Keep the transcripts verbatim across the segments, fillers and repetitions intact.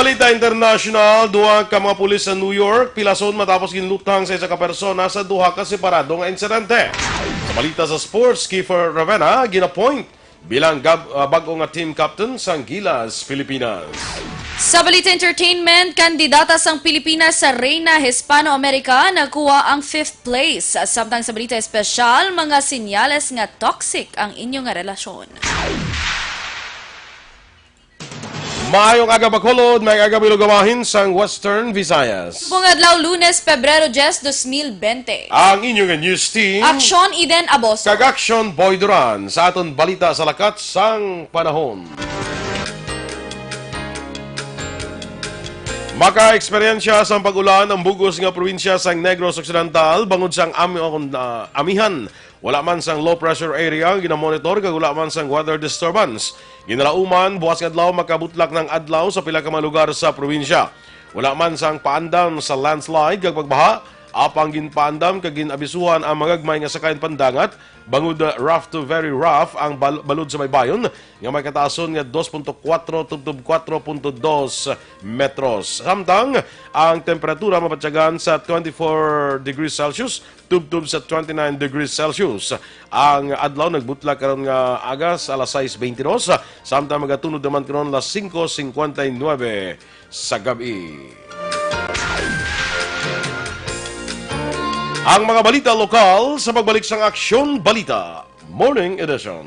Balita international, duha ka mga pulis sa New York pilason matapos ginlutang sa isa ka persona sa duha ka separado nga insidente. Sa balita sa sports, Kiefer Ravena gin-appoint bilang gab-, ah, bag-o nga team captain sang Gilas Pilipinas. Sa balita entertainment, kandidata sang Pilipinas sa Reyna Hispano-America nagkuha ang fifth place. Samtang sa balita espesyal, mga sinyales nga toxic ang inyo nga relasyon. Maayong aga, Bacolod. Maayong aga, Bilog Amahin sang Western Visayas. Pong adlaw, Lunes, Pebrero diyes, dos mil bente. Ang inyo nga news team, Aksyon, Eden Aboso. Kag Aksyon, Boy Duran. Sa aton balita sa lakat sang panahon. Maka-eksperyensya sang pag-ulan ang bugos nga probinsya sang Negros Occidental bangod sang am-, ah, amihan. Wala man sang low pressure area ang ginamonitor kag wala man sang weather disturbance. Ginalauman, buwas nga adlaw makabutlak na ang adlaw sa pila ka mga lugar sa probinsya. Wala man sang paandam sa landslide kag pagbaha, apang ginpaandam kag gin-abisuhan ang magagmay nga sakayan pandangat bangod, uh, rough to very rough ang bal-, balod sa baybayon nga may kataason nga dos punto kuwatro tubtob kuwatro punto dos metros. Samtang ang temperatura mabatyagan sa twenty-four degrees Celsius tubtob sa twenty-nine degrees Celsius. Ang adlaw nagbutlak karon nga aga sa alas sais beintidos, samtang magatunod naman karon alas singko singkwenta y nuebe sa gab-i. Ang mga balita lokal sa pagbalik sang Aksyon Balita Morning Edition.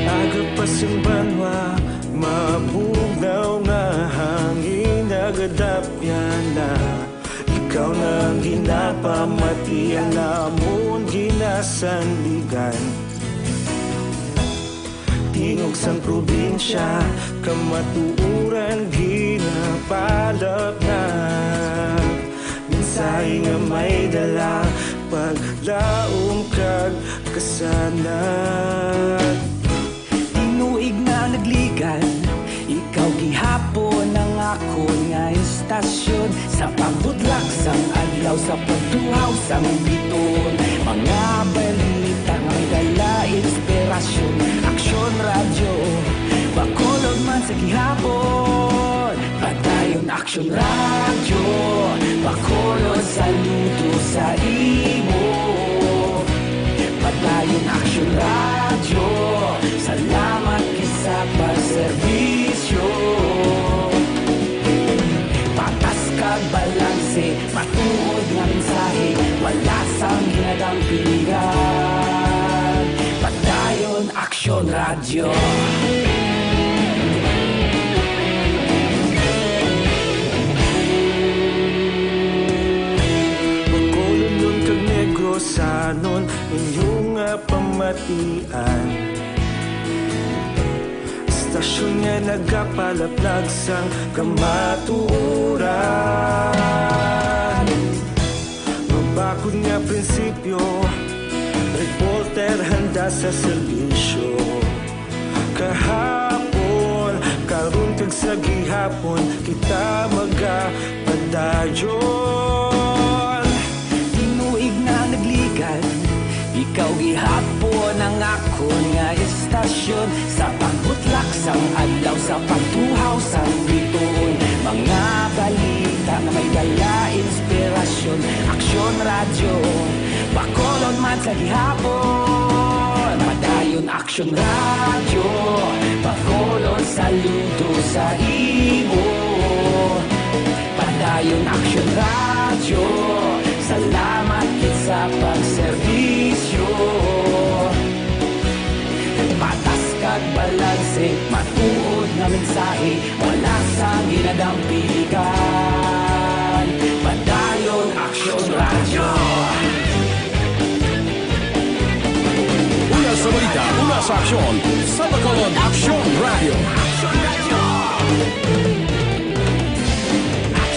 Aga pa sing banwa, mabugnaw nga hangin, nagadapyan na. Ikaw na ang ginapamati, ang amon ginasandigan. Tingog sang probinsya, kamatuoran ginapalapnag. Mensahe nga may dala, paglaom kag kasanag. Tinuig na nagligad, ikaw gihapon ang akon nga estasyon. Sa pagbutlak sang adlaw, sa pagtuhaw sang bituon, mga balita nga may dala inspirasyon. Aksyon Radyo, Bacolod man sa gihapon. Padayon Aksyon Radyo, Bacolod, saludo sa imo. Padayon Aksyon Radyo, salamat kay sa pagserbisyo. Patas kag balanse, matuod nga mensahe, wala sang ginadampingan. Padayon Aksyon Radyo. Bacolodnon kag Negrosanon, inyo nga pamatian. Estasyon nga nagapalaplag sang kamatuoran. Mabakod nga prinsipyo, reporter handa sa serbisyo. Kahapon, karon kag sa gihapon, kita magapadayon. Tinuig na nagligad, ikaw gihapon ang akon nga estasyon. Sa pagbutlak sang adlaw, sa pagtuhaw sang bituon, mga balita nga may dala inspirasyon. Aksyon Radyo, Bacolod man sa gihapon. Padayon Aksyon Radyo, Bacolod, saludo sa imo. Ayon Action Radio, salamat gid sa pagserbisyo. Patas kag balanse, matuod nga mensahe, wala sang ginadampigan. Padayon Action Radio. Una sa balita, una sa aksyon, sa Bacolod Action Radio.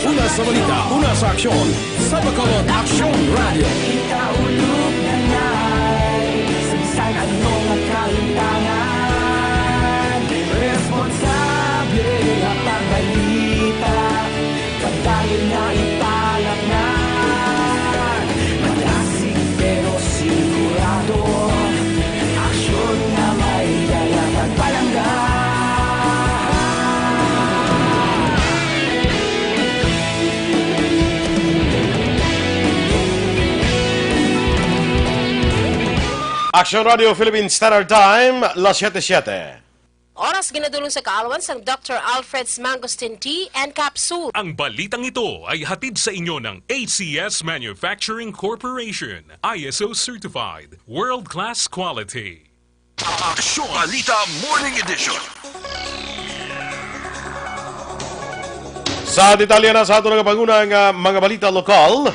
Una sa balita, una sa aksyon, sa Bacolod Action Radio. Ikaulog na ngay, sa bisan ano nga kalintangan, responsable nga pagbalita, padayon nga ipalatngan. Malasig pero sigurado, aksyon nga may dala kag palangga. Action Radio Philippine Standard Time, las siete siete. Oras ginadulong sa kaalwan sang Doctor Alfred's Mangosteen Tea and Capsule. Ang balitang ito ay hatid sa inyo ng A C S Manufacturing Corporation, I S O certified, world-class quality. Aksyon Balita Morning Edition. Sa detalye na sa aton nga panguna nga mga balita lokal,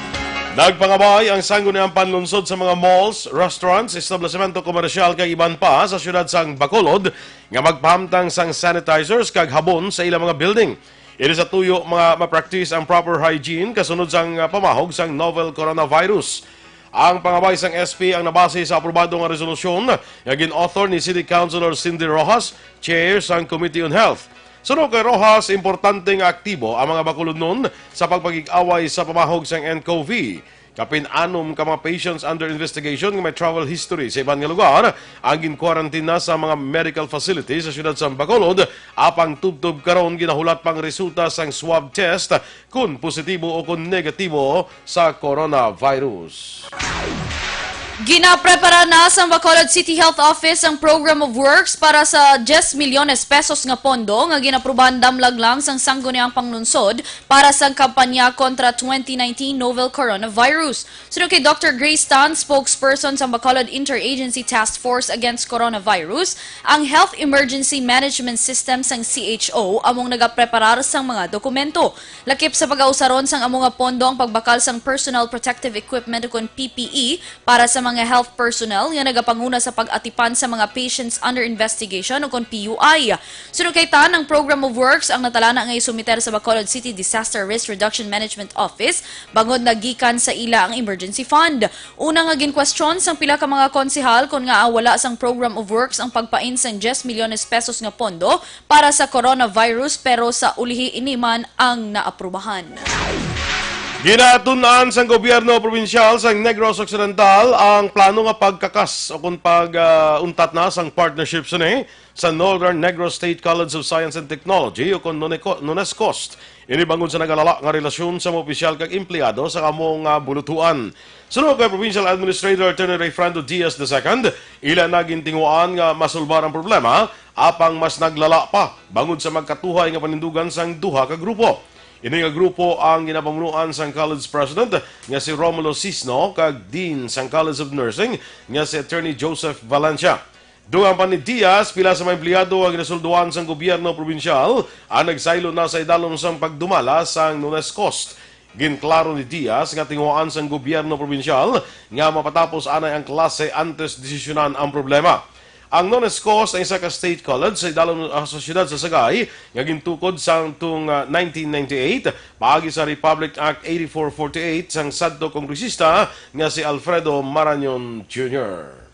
nagpangabay ang Sangguniang Panlunsod sa mga malls, restaurants, establisemento komersyal kag iban pa sa siyudad sang Bacolod nga magpahamtang sang sanitizers kag habon sa ilang mga building. Ini sa tuyo nga ma-practice ang proper hygiene kasunod sang, ah, pamahog sang novel coronavirus. Ang pangabay sang S P ang nabase sa aprobado nga resolusyon nga gin-author ni City Councilor Cindy Roxas, chair sang Committee on Health. Suno kay Roxas, importante nga aktibo ang mga Bacolodnon sa pagpakig-away sa pamahog sang nCoV. Kapin anom ka mga patients under investigation nga may travel history sa iban nga lugar ang gin-quarantine na sa mga medical facility sa siyudad sang Bacolod, apang tubtob karon ginahulat pang resulta sang swab test kon positibo o kon negatibo sa coronavirus. Ginaprepara na sang Bacolod City Health Office ang Program of Works para sa diyes milyones pesos nga pondo nga ginaprubahan damlag lang sang Sangguniang Panglungsod para sa kampanya kontra twenty nineteen novel coronavirus. Suno kay Doctor Grace Tan, spokesperson sa Bacolod Interagency Task Force Against Coronavirus, ang Health Emergency Management System sang C H O among nagapreparar sang mga dokumento. Lakip sa pag-ausaron sang amo nga pondo ang pagbakal sang personal protective equipment ukon P P E para sa mga health personnel nga nagapanguna sa pag-atipan sa mga patients under investigation ukon P U I. Suno kay Tan, ang Program of Works ang natalana nga isumiter sa Bacolod City Disaster Risk Reduction Management Office bangod nagikan sa ila ang emergency fund. Una nga ginkwestiyon sang pila ka mga konsehal kon ngaa wala sang Program of Works ang pagpain sang diyes milyones pesos nga pondo para sa coronavirus, pero sa ulihi ini man ang naaprubahan. Ginatun-an sang gobyerno probinsyal sang Negros Occidental ang plano nga pagkakas o kon pag, ah, untat na sang partnership sini sa Northern Negros State College of Science and Technology o kon Noneco-, NONESCOST. Ini bangod sa nagalala nga relasyon sa mga opisyal kag empleyado sa amo nga bulutuan. Suno kay Provincial Administrator Attorney Rayfrando Diaz the second, ila na gintinguhaan nga masulbar ang problema, apang mas naglala pa bangod sa magkatuhay nga panindugan sang duha ka grupo. Ini nga grupo ang ginapamunuan sang college president nga si Romulo Sisno kag dean sang College of Nursing nga si Attorney Joseph Valencia. Dugang pa ni Diaz, pila sa mga empleyado nga ginasulduan sang gobyerno probinsyal ang nagsaylo na sa idalom sang pagdumala sang NONESCOST. Ginklaro ni Diaz nga tinguhaan sang gobyerno probinsyal nga mapatapos anay ang klase antes desisyonan ang problema. Ang NONESCOST ang isa ka state college sa idalom, ah, sa siyudad sa Sagay nga gintukod sang tung, ah, nineteen ninety-eight paagi sa Republic Act eighty-four forty-eight sang sadto kongresista nga si Alfredo Marañon Junior.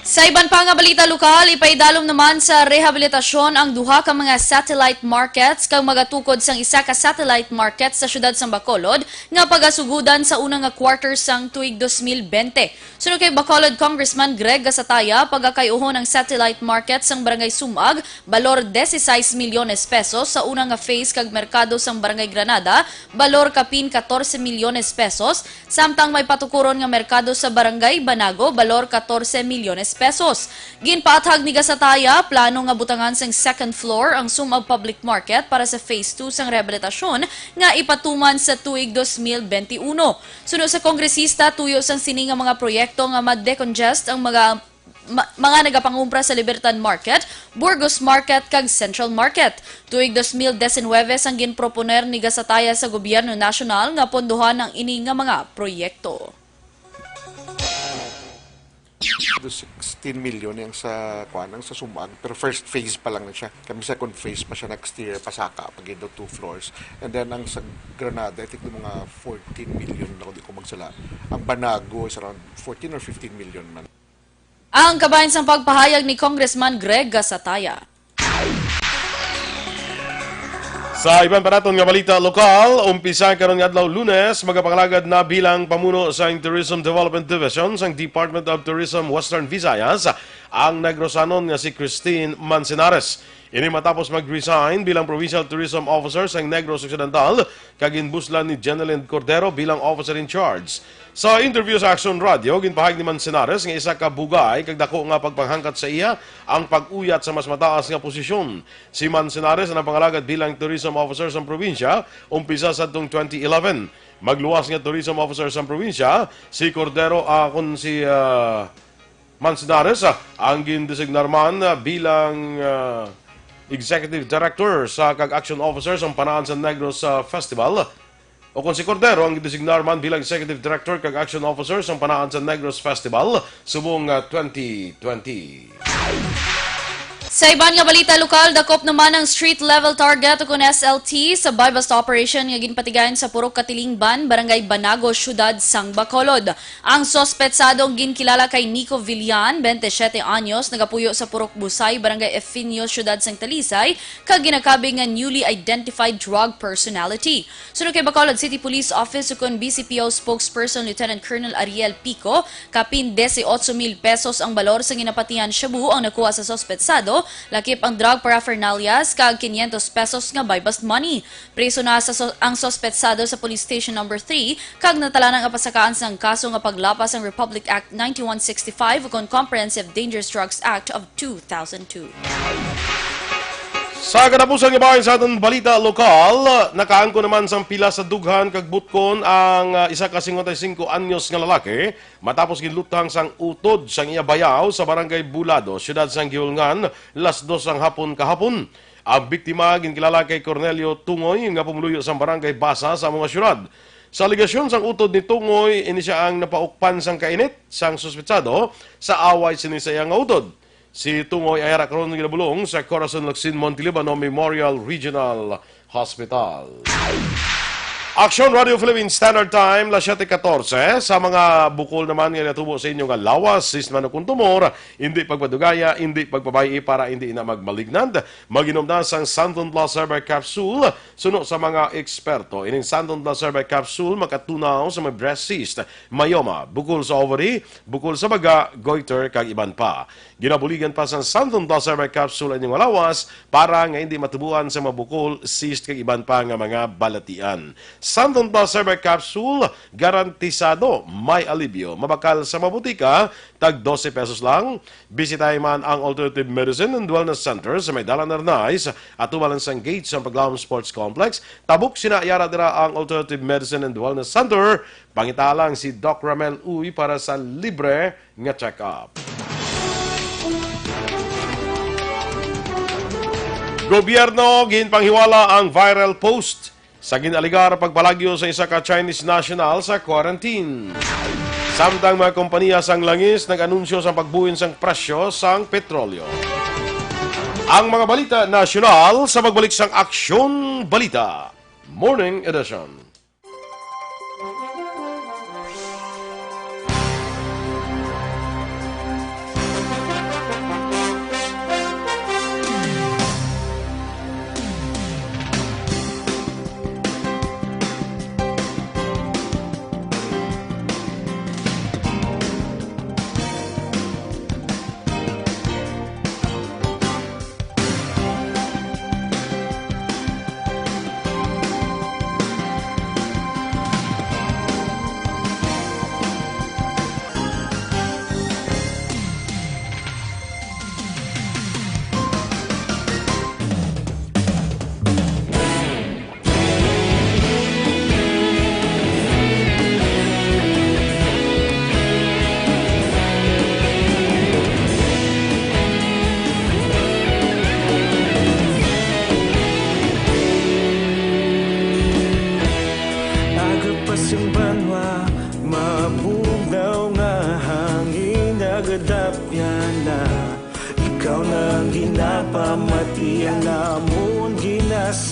Sa iban pa nga balita lokal, ipaidalom naman sa rehabilitasyon ang duha ka mga satellite markets kag magatukod sang isa ka satellite market sa siyudad sang Bacolod nga pagasugudan sa una nga quarter sang tuig dos mil bente. Suno kay Bacolod Congressman Greg Gasataya, pagakay-uhon ang satellite market sang Barangay Sumag, balor dieciséis milyones pesos sa una nga phase, kag merkado sang Barangay Granada, balor kapin catorce milyones pesos, samtang may patukuron nga merkado sa Barangay Banago, balor catorce milyones pesos. Ginpaathag ni Gasataya, plano nga butangan sang second floor ang Sumag Public Market para sa phase two sang rehabilitasyon nga ipatuman sa tuig dos mil benti uno. Suno sa kongresista, tuyo sang sini nga mga proyekto nga ma-decongest ang mga ma-, mga nagapangumpra sa Libertad Market, Burgos Market, kag Central Market. Tuig dos mil disinwebe sang ginproponer ni Gasataya sa gobyerno nasyonal nga pondohan ang ini nga mga proyekto. Sixteen million yang sa, kuan, ang sa Sumag, pero first phase pa lang na siya. Kami second phase pa siya next year, pasaka, pag two floors. And then ang sa Granada, I think mga fourteen million na, kung di ko magsala. Ang Banago is around fourteen or fifteen million man. Ang kabahin sang pagpahayag ni Congressman Greg Gasataya. Sa iban pa naton nga balita lokal, umpisa karon nga adlaw Lunes, magapangalagad na bilang pamuno sang Tourism Development Division sang Department of Tourism Western Visayas ang Negrosanon nga si Christine Manzanares. Ini matapos mag-resign bilang Provincial Tourism Officer sang Negros Occidental kag ginbuslan ni Jeneline Cordero bilang Officer in Charge. Sa interview sa Action Radio, ginpahayag ni Manzanares nga isa ka bugay kag dako nga pagpanghangkat sa iya ang pag-uyat sa mas mataas nga posisyon. Si Manzanares ang napangalagad bilang tourism officer sa probinsya umpisa sadtong twenty eleven. Magluwas nga tourism officer sa probinsya si Cordero, ah, kun si, ah, Manzanares, ah, ang gindesignar man, ah, bilang, ah, executive director sa kag action officer sa Panaan sa Negros, ah, Festival. O kung si Cordero ang gidesignar man bilang Executive Director kag Action Officer sang Panaan sa Negros Festival subong nga twenty twenty. Sa iban nga balita lokal, dakop naman ang street level target o kun S L T sa buy-bust operation nga ginpatigayon sa Purok Katilingban, Barangay Banago, Siyudad sang Bacolod. Ang suspetsado ginkilala kay Nico Villan, twenty-siyete anyos, nagapuyo sa Purok Busay, Barangay Efinio, Siyudad sang Talisay, kag ginakabig nga newly identified drug personality. Suno kay Bacolod City Police Office ukon B C P O spokesperson Lieutenant Colonel Ariel Pico, kapin dieciocho mil pesos ang balor sa ginapatihan shabu ang nakuha sa suspetsado, lakip ang drug paraphernalias kag quinientos pesos nga buy-bust money. Preso na sa so-, ang suspetsado sa Police Station Number three kag natalanan nga pasakaan sang kaso nga paglapas sang Republic Act ninety-one sixty-five ukon Comprehensive Dangerous Drugs Act of two thousand two. Sa katapusan nga bahin sa aton balita lokal, nakaangkon naman sang pila sa dughan kag butkon ang, ah, isa ka singkwenta y singko anyos nga lalaki matapos ginluthang sang utod sang iya bayaw sa Barangay Bulado, siyudad sang Guihulngan, las dos sang hapon kahapon. Ang biktima ginkilala kay Cornelio Tungoy nga pumuluyo sang Barangay Basa sa amo nga siyudad. Sa alegasyon sang utod ni Tungoy, ini sia ang napaukpan sang kainit sang suspetsado sa away sini sa iya nga utod. Si Tungoy ay ara karon ginabulong sa Corazon Locsin Montelibano Memorial Regional Hospital. Action Radio Philippines Standard Time, las siete catorce. Sa mga bukol naman nga natubo sa inyo nga lawas, cyst man o kun tumor, hindi pagpadugaya, hindi pagpabay-i para hindi na magmalignant. Mag-inom na sang Santon Plus Herbal Capsule. Suno sa mga eksperto, ining Santon Plus Herbal Capsule makatunaw sa mga breast cyst, myoma, bukol sa ovary, bukol sa baga, goiter, kag iban pa. Ginabuligan pa sang Santon Plus Herbal Capsule ang inyong lawas para nga hindi matubuan sa mga bukol, cyst, kag iban pa nga mga balatian. Santon Plus Herbal Capsule, garantisado may alibyo. Mabakal sa mga butika, tag dose pesos lang. Bisitahi man ang Alternative Medicine and Wellness Center sa may Dalan Arnaiz, atubangan sang gate sang Paglaom Sports Complex. Tabok sina, yara dira ang Alternative Medicine and Wellness Center. Pangita lang si Doc Ramel Uy para sa libre nga check-up. Gobyerno ginpanghiwala ang viral post sa gin-alegar pagpalagyo sa isa ka Chinese national sa quarantine. Samtang mga kompanya sang langis nag-anunsyo sang pagbuin sang presyo sang petrolyo. Ang mga balita nasyonal sa pagbalik sang Aksyon Balita Morning Edition.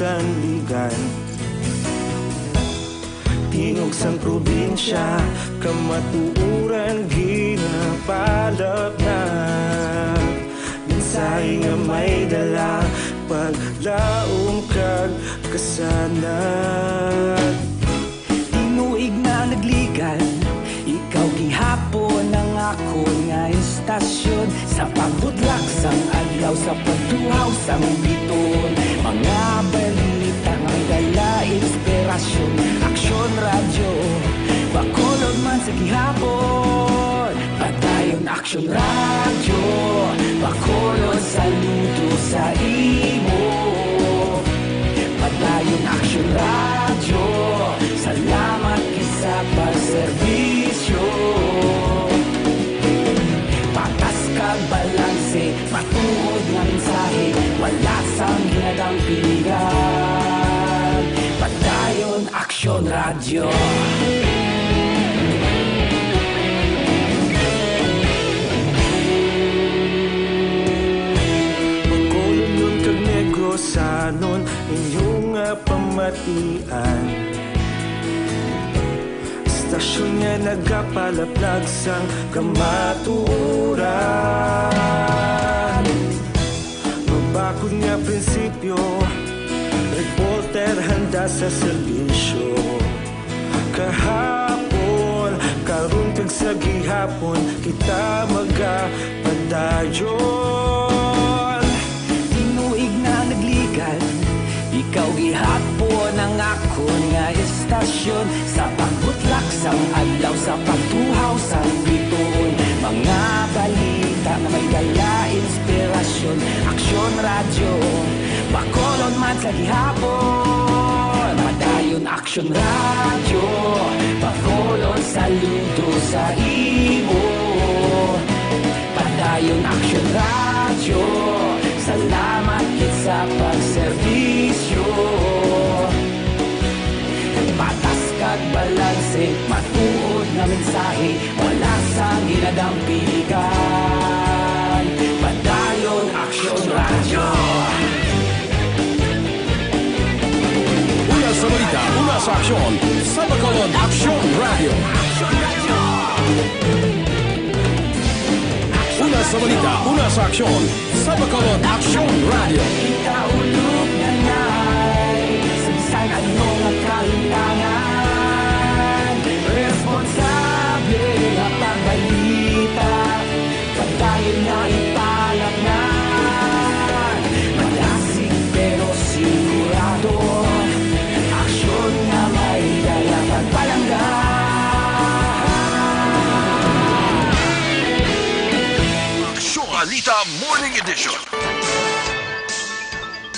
Sandigan. Tingog sang probinsya, kamatuoran ginapalapnag. Mensahe nga may dala, paglaom kag kasanag. Tinuig na nagligan, ikaw gihapon ang akon nga istasyon. Sa pagbutlak sang adlaw, sa pagtuhaw sang biton, mga balita nga may dala inspirasyon. Aksyon Radyo, Bacolod man sa gihapon. Padayon Aksyon Radyo, Bacolod, saludo sa imo. Padayon Aksyon Radyo, salamat gid sa pagserbisyo. Patas kag balanse, matuod nga mensahe, wala sang ginadampigan. Padayon Aksyon Radyo. Bacolodnon kag Negrosanon, inyo nga pamatian. Istasyon nga nagapalaplag sang kamatuoran. Mabakod nga prinsipyo, reporter handa sa serbisyo. Kahapon, karon kag sa gihapon, kita magapadayon. Tinuig na nagligan, ikaw gihapon ang akon nga istasyon. Sa pagbutlak sang adlaw, sa pagtuhaw sang bituon, mga balita nga may dala inspirasyon. Aksyon Radyo, Bacolod man sa gihapon. Padayon Aksyon Radyo, Bacolod, saludo sa imo. Padayon Aksyon Radyo, salamat gid sa pagserbisyo. Patas kag balanse, matuod nga mensahe, wala sang ginadampigan. Padayon Aksyon Radyo. Una sa balita, una sa aksyon, sa Bacolod Aksyon Radyo. Una sa balita, una sa aksyon, sa Bacolod Aksyon Radyo. Ikaulog na nay, sa bisan ano nga kahintangan, responsable nga pagbalita, padayon na ipalapngan. Malasig pero sigurado, aksyon nga may dala pagpalangga. Aksyon Balita Morning Edition.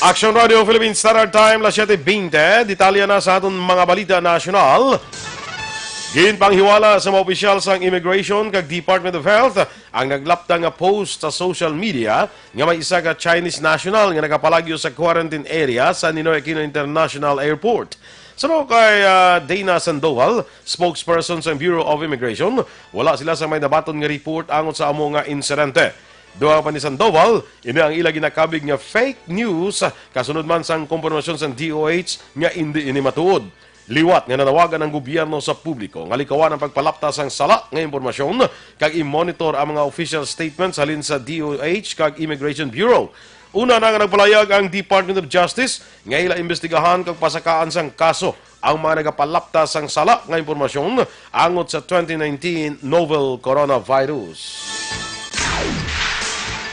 Aksyon Radio Philippine Standard Time, las siete veinte. Detalye na sa aton mga balita nasyonal. Ginpanghiwala sa mga opisyal sang Immigration kag Department of Health ang naglapta nga post sa social media nga may isa ka Chinese national nga nagapalagyo sa quarantine area sa Ninoy Aquino International Airport. Suno kay, ah, Dana Sandoval, spokesperson sa Bureau of Immigration, wala sila sa may nabaton nga report angot sa amo nga insidente. Dugang pa ni Sandoval, ini ang ila ginakabig nga fake news, kasunod man sang kumpirmasyon sang D O H nga indi ini matuod. Liwat nga nanawagan ang gobyerno sa publiko nga likawan ang pagpalapta sang sala nga impormasyon kag i-monitor ang mga official statements halin sa D O H kag Immigration Bureau. Una na nga nagpalayag ang Department of Justice nga ila imbestigahan kag pasakaan sang kaso ang mga nagapalapta sang sala nga impormasyon angot sa twenty nineteen novel coronavirus.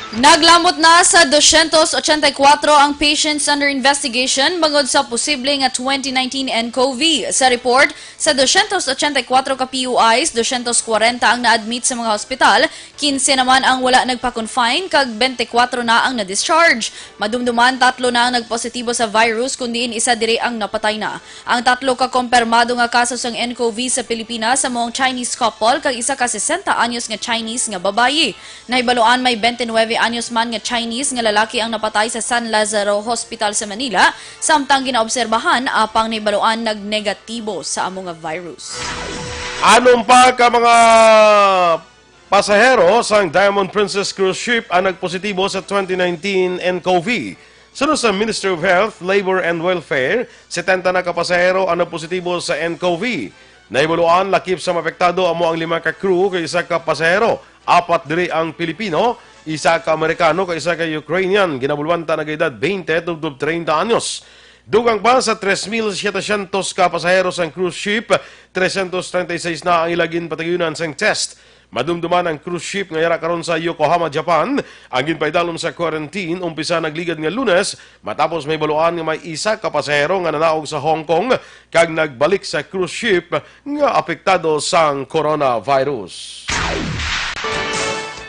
Naglamot na sa dosyentos otsenta y kuwatro ang patients under investigation bangod sa posible nga twenty nineteen N C O V. Sa report, sa dosyentos otsenta y kuwatro ka P U Is, dosyentos kwarenta ang na-admit sa mga hospital, kinse naman ang wala nagpa-confine, kag bente kuwatro na ang na-discharge. Madumduman, tatlo na ang nagpositibo sa virus, kun diin isa diri ang napatay na. Ang tatlo ka kompirmado nga kaso sang N C O V sa Pilipinas amo ang Chinese couple kag isa ka sesenta anyos nga Chinese nga babayi. Nahibaluan may bente nuebe anyos man nga Chinese nga lalaki ang napatay sa San Lazaro Hospital sa Manila, samtang ginaobserbahan apang nahibaluan nagnegatibo sa amo nga virus. Anom pa ka mga pasahero sang Diamond Princess cruise ship ang nagpositibo sa twenty nineteen N C O V. Suno sa Ministry of Health, Labor and Welfare, setenta na ka pasahero ang nagpositibo sa N C O V. Nahibaluan lakip sa maapektado amo ang lima ka crew kag isa ka pasahero. Apat diri ang Pilipino, isa ka Amerikano kag isa ka Ukrainian. Ginabaluan ta nagaedad twenty tubtob treinta anyos. Dugang pa sa tres mil setecientos ka pasahero sang cruise ship, trescientos treinta y seis na ang ila ginpatagayunan sang test. Madumduman ang cruise ship nga yara karon sa Yokohama, Japan. Ang ginpaidalom sa quarantine umpisa nagligad nga Lunes, matapos mahibaluan nga may isa ka pasahero nga nanaog sa Hong Kong kag nagbalik sa cruise ship nga apektado sang coronavirus.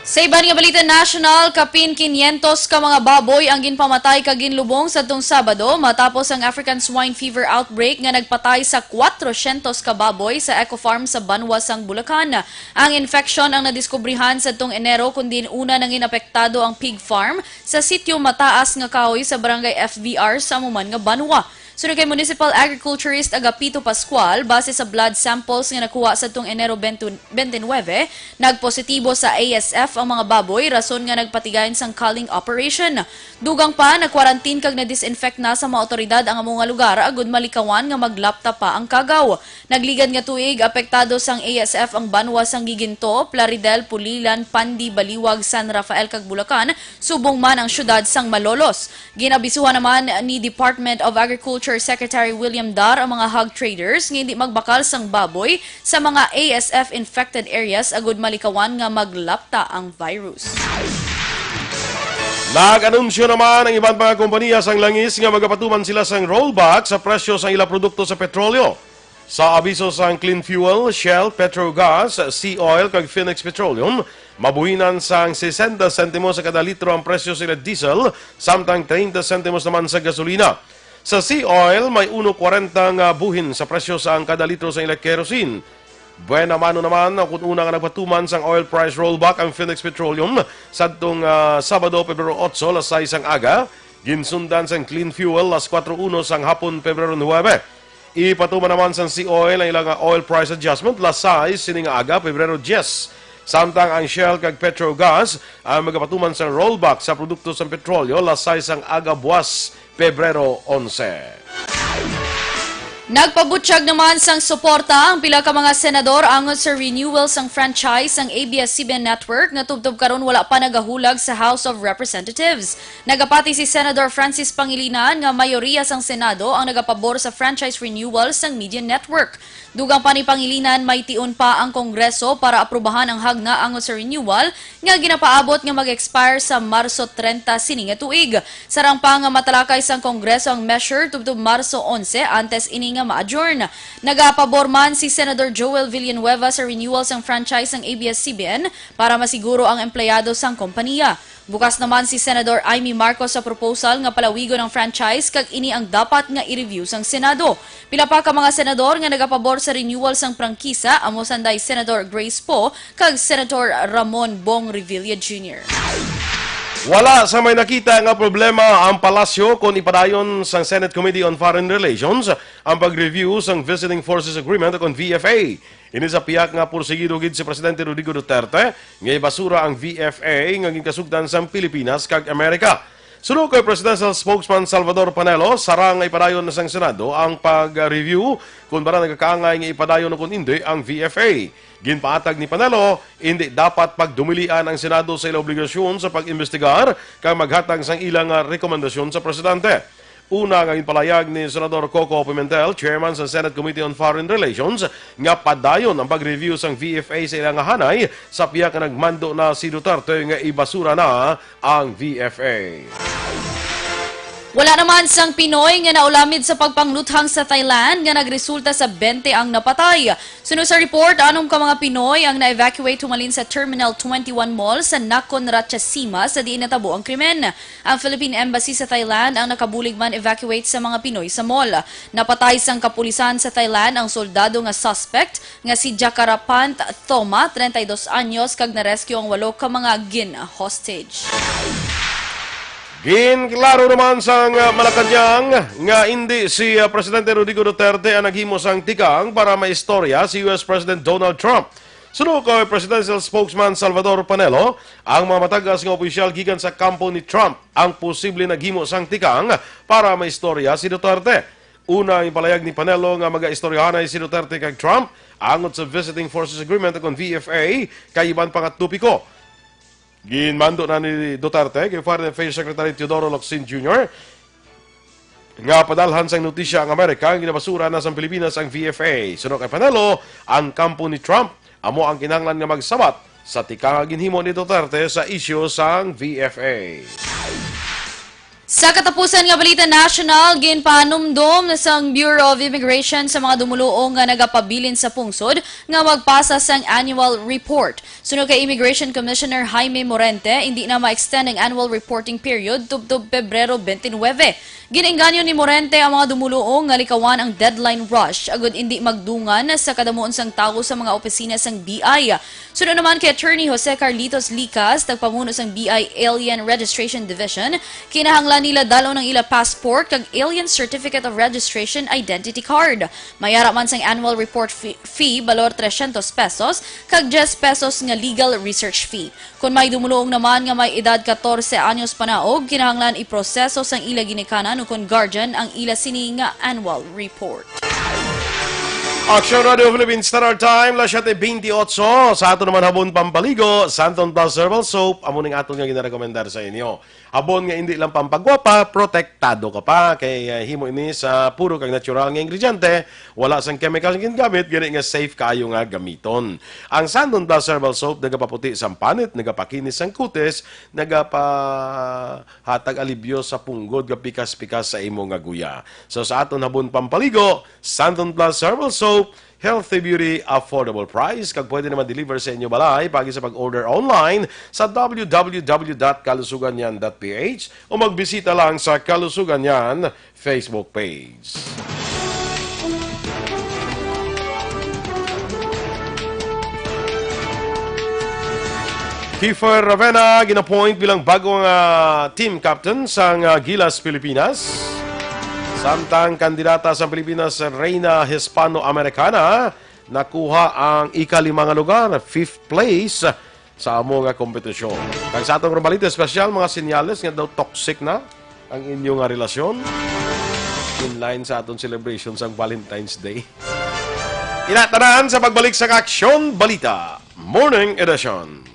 Sa iban nga balita nasyonal, kapin quinientos ka mga baboy ang ginpamatay kag ginlubong sadtong Sabado matapos ang African Swine Fever outbreak nga nagpatay sa kwatrocientos ka baboy sa eco farm sa banwa sang Bulacan. Ang infection ang nadiskubrihan sadtong Enero, kun diin una nangin apektado ang pig farm sa sitio mataas nga kahoy sa barangay F V R sa amo man nga banwa. Suno kay Municipal Agriculturist Agapito Pascual, base sa blood samples nga nakuha sadtong Enero twenty, twenty-nine, nagpositibo sa A S F ang mga baboy, rason nga nagpatigayon sang culling operation. Dugang pa, nag-quarantine kag na-disinfect na sa mga awtoridad ang amo nga lugar agud malikawan nga maglapta pa ang kagaw. Nagligad nga tuig, apektado sang A S F ang banwa sang Guiguinto, Plaridel, Pulilan, Pandi, Baliwag, San Rafael, kag Bulacan, subong man ang siyudad sang Malolos. Ginabisuhan naman ni Department of Agriculture Secretary William Dar ang mga hog traders nga hindi magbakal sang baboy sa mga A S F infected areas agud malikawan nga maglapta ang virus. Nag-anunsyo naman ang iban pa nga kompanya sang langis nga magapatuman sila sang rollback sa presyo sang ila produkto sa petrolyo. Sa abiso sang Clean Fuel, Shell, Petrogas, Sea Oil, kag Phoenix Petroleum, mabuhinan sang sesenta sentimos sa kada litro ang presyo sa ila diesel, samtang treinta sentimos naman sa gasolina. Sa Sea Oil, may uno kwarenta nga buhin sa presyo sa ang kada litro sa ila kerosene. Buena mano naman ang kun una nga nagpatuman sang oil price rollback ang Phoenix Petroleum sadtong, ah, Sabado, Pebrero otso, alas sais sang aga, ginsundan sang Clean Fuel alas kuwatro uno sang hapon, Pebrero nuebe. Ipatuman naman sang Sea Oil ang ila nga oil price adjustment alas sais sini nga aga, Pebrero diyes. Samtang ang Shell kag Petrogas ang magapatuman sang rollback sa produkto sang petrolyo alas sais sang aga buwas, Pebrero onse. Nagpabutyag naman sang suporta ang pila ka mga senador angot sa renewal sang franchise sang A B S C B N Network nga tubtob karon wala pa nagahulag sa House of Representatives. Nagapati si Senador Francis Pangilinan nga mayoriya sang Senado ang nagapabor sa franchise renewal sang media network. Dugang pa ni Pangilinan, may tion pa ang Kongreso para aprubahan ang hagna angot sa renewal nga ginapaabot nga mag-expire sa Marso treinta sini nga tuig. Sarang pa nga matalakay sang Kongreso ang measure tubtob Marso onse antes ini nga ma-adjourn. Nagapabor man si Senador Joel Villanueva sa renewal sang franchise sang A B S C B N para masiguro ang empleyado sang kompanya. Bukas naman si Senador Imee Marcos sa proposal nga palawigon ang franchise kag ini ang dapat nga i-review sang Senado. Pila pa ka mga senador nga nagapabor sa renewal sang prangkisa amo sanday Senador Grace Poe kag Senator Ramon Bong Revilla Junior. Wala sa may nakita nga problema ang palasyo kon ipadayon sang Senate Committee on Foreign Relations ang pag-review sang Visiting Forces Agreement o kon V F A. Ini sa pihak nga pursigido gid si Presidente Rodrigo Duterte nga ibasura ang V F A nga ginkasugtan sang Pilipinas kag Amerika. Suno kay Presidential Spokesman Salvador Panelo, sarang nga ipadayon na sang Senado ang pag-review kon bala nagakaangay nga ipadayon o kon indi ang V F A. Ginpaatag ni Panelo, indi dapat pagdumilian ang Senado sa ila obligasyon sa pag-imbestigar kag maghatag sang ila nga rekomendasyon sa Presidente. Una nga ginpalayag ni Senador Coco Pimentel, chairman sa Senate Committee on Foreign Relations, nga padayon ang pag-review sang V F A sa ila nga hanay sa pihak nga nagmando na si Duterte nga ibasura na ang V F A. Wala naman sang Pinoy nga naulamid sa pagpangluthang sa Thailand nga nagresulta sa twenty ang napatay. Suno sa report, anom ka mga Pinoy ang na-evacuate humalin sa Terminal twenty-one Mall sa Nakhon Ratchasima sa diin natabo ang krimen. Ang Philippine Embassy sa Thailand ang nakabulig man evacuate sa mga Pinoy sa mall. Napatay sang kapulisan sa Thailand ang soldado nga suspect nga si Jakarapant Thoma, treinta y dos anyos, kag na-rescue ang walo ka mga gin-hostage. Ginklaro naman sang, uh, Malacañang nga indi si, uh, Presidente Rodrigo Duterte ang naghimo sang tikang para maistorya si U S President Donald Trump. Suno kay Presidential Spokesman Salvador Panelo, ang mga matagas nga opisyal gikan sa kampo ni Trump ang posible naghimo sang tikang para maistorya si Duterte. Una, ang palayag ni Panelo nga magaistoryahanay si Duterte kag Trump angot sa Visiting Forces Agreement, kon V F A, kag iban pa nga topiko. Ginmando na ni Duterte kay Foreign Affairs Secretary Teodoro Locsin Junior nga padalhan sang notisya ang Amerika nga ginabasura na sang Pilipinas ang V F A. Suno kay Panelo, ang kampo ni Trump amo ang kinahanglan nga magsabat sa tikang nga ginhimo ni Duterte sa isyu sang V F A. Sa katapusan nga balita nasyonal, ginpahanumdom sang Bureau of Immigration sa mga dumuluong nga nagapabilin sa pungsod nga magpasa sang annual report. Suno kay Immigration Commissioner Jaime Morente, indi na ma-extend ang annual reporting period tubtob Pebrero twenty-nine. Gin-engganyo ni Morente ang mga dumuluong nga likawan ang deadline rush agud indi magdungan sa kadamuon sang tawo sa mga opisina sang B I. Suno naman kay Attorney Jose Carlitos Licas, tagpamuno sang B I Alien Registration Division, kinahanglan nila dal-on ang ila passport kag Alien Certificate of Registration Identity Card. May ara man sang annual report fee, fee balor trescientos pesos kag diyes pesos nga legal research fee. Kon may dumuluong naman nga may edad katorse anyos panaog, kinahanglan iproseso sang ila ginikanan ukon guardian ang ila sini nga annual report. Action Radio Philippines Standard Time, las siete veintiocho. Sa aton naman habon pampaligo, Santon Plus Herbal Soap, amo ning aton nga ginarekomendar sa inyo. Habon nga indi lang pampagwapa, protektado ka pa. Kay, ah, himo ini sa puro kag natural nga ingrediente, wala sang chemical nga ginagamit, gani nga safe kaayo nga gamiton. Ang Santon Plus Herbal Soap nagapaputi sang panit, nagapakinis sang kutis, nagapahatag alibyo sa punggod nga pikas-pikas sa imo nga guya. So, sa aton habon pampaligo, Santon Plus Herbal Soap, healthy beauty, affordable price, kag pwede naman deliver sa inyo balay pagi sa pag-order online sa w w w dot kalusuganyan dot p h o magbisita lang sa Kalusuganyan Facebook page. Kiefer Ravena gin-appoint bilang bagong, ah, team captain sang, ah, Gilas Pilipinas. Samtang kandidata sang Pilipinas, Reyna Hispano-Americana, nakuha ang ikalima nga lugar, fifth place, sa amo nga kompetisyon. Kag sa atong Rumbalita Espesyal, mga senyales nga daw toxic na ang inyo nga relasyon in line sa aton celebration sang Valentine's Day. Ina tanan sa pagbalik sa Aksyon Balita Morning Edition.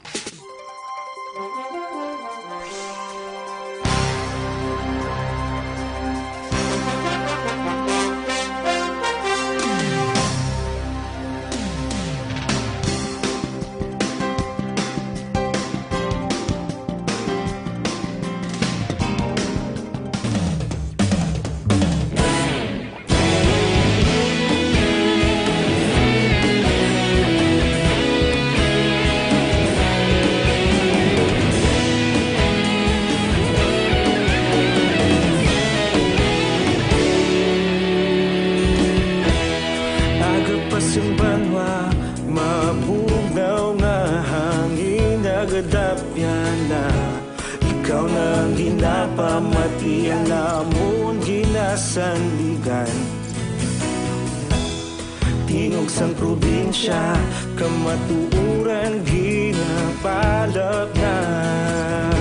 Aga pa sang banwa, mabugnaw nga hangin nagadapyan na. Ikaw na ang ginapamati, ang amon ginasandigan. Tingog sang probinsya, kamatuoran ginapalapngan.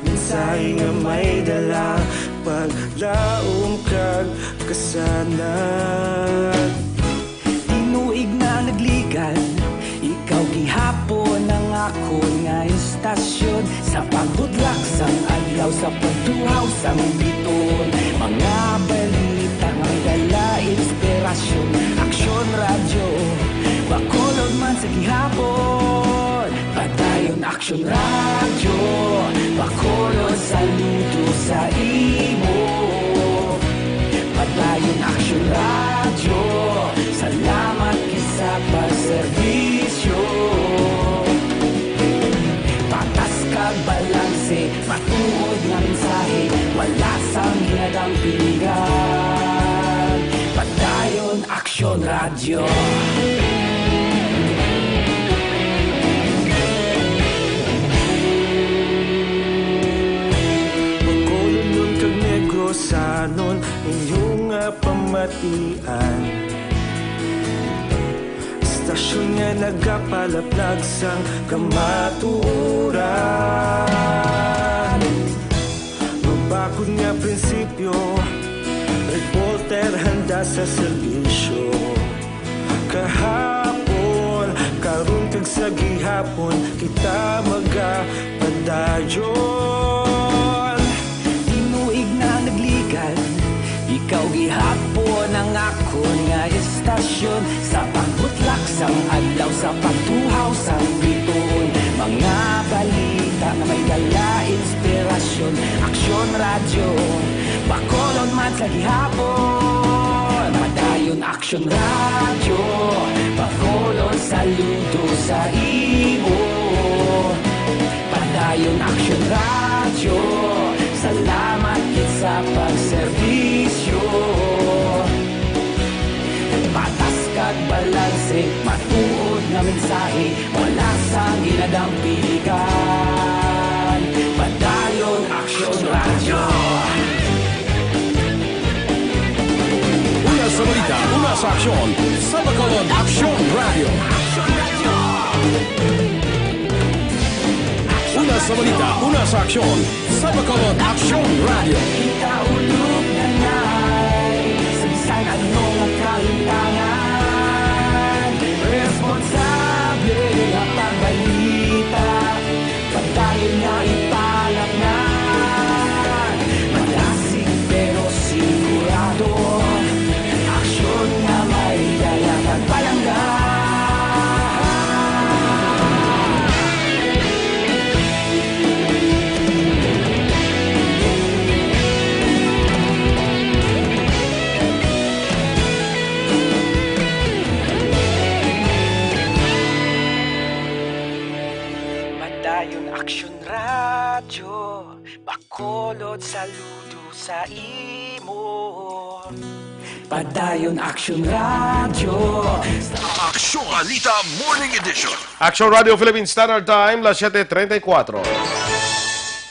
Mensahe nga may dala, paglaom kag kasanag. Tinuig na nagligad, ikaw gihapon ang akon nga istasyon. Sa pagbudlak sang adlaw, sa pagtuhaw sang biton, mga balita nga dala inspirasyon. Aksyon Radyo, Bacolod man sa gihapon. Padayon Aksyon Radyo, Bacolod, saludo sa imo. Padayon Aksyon Radyo, salamat gid sa pagserbisyo. Patas kag balanse, matuod nga mensahe, wala sang ginadampingan. Padayon Aksyon Radyo. Bacolodnon kag Negrosanon, inyo nga pamatian. Sa Istasyon nga nagapalaplag sang kamatuoran. Mabakod nga prinsipyo, reporter handa sa serbisyo. Kahapon, karon kag sa gihapon, kita magapadayon. Tinuig na nagligad, ikaw gihapon ang akon nga istasyon. Sa pagbutlak sang adlaw, sa pagtuhaw sang bituon, mga balita nga may dala inspirasyon. Aksyon Radyo, Bacolod man sa gihapon. Padayon Aksyon Radyo, Bacolod, saludo sa imo. Padayon Aksyon Radyo, salamat gid sa pagserbisyo. Patas kag balanse, matuod nga mensahe, wala sang ginadampigan. Padayon Aksyon Radyo. Una sa balita, una sa aksyon, sa Bacolod Aksyon Radyo. Una sa balita, una sa aksyon, sa Bacolod Aksyon Radyo. Kita ulog na nay, sa bisan ano nga kahintangan, responsable nga pagbalita, padayon nga ipalapnan. Malasig pero sigurado, aksyon nga may dala kag palangga. Padayon Aksyon Radyo, Bacolod, saludo sa imo. Padayon Aksyon Radyo. Aksyon Balita Morning Edition. Aksyon Radio Philippine Standard Time, las siete treinta y cuatro.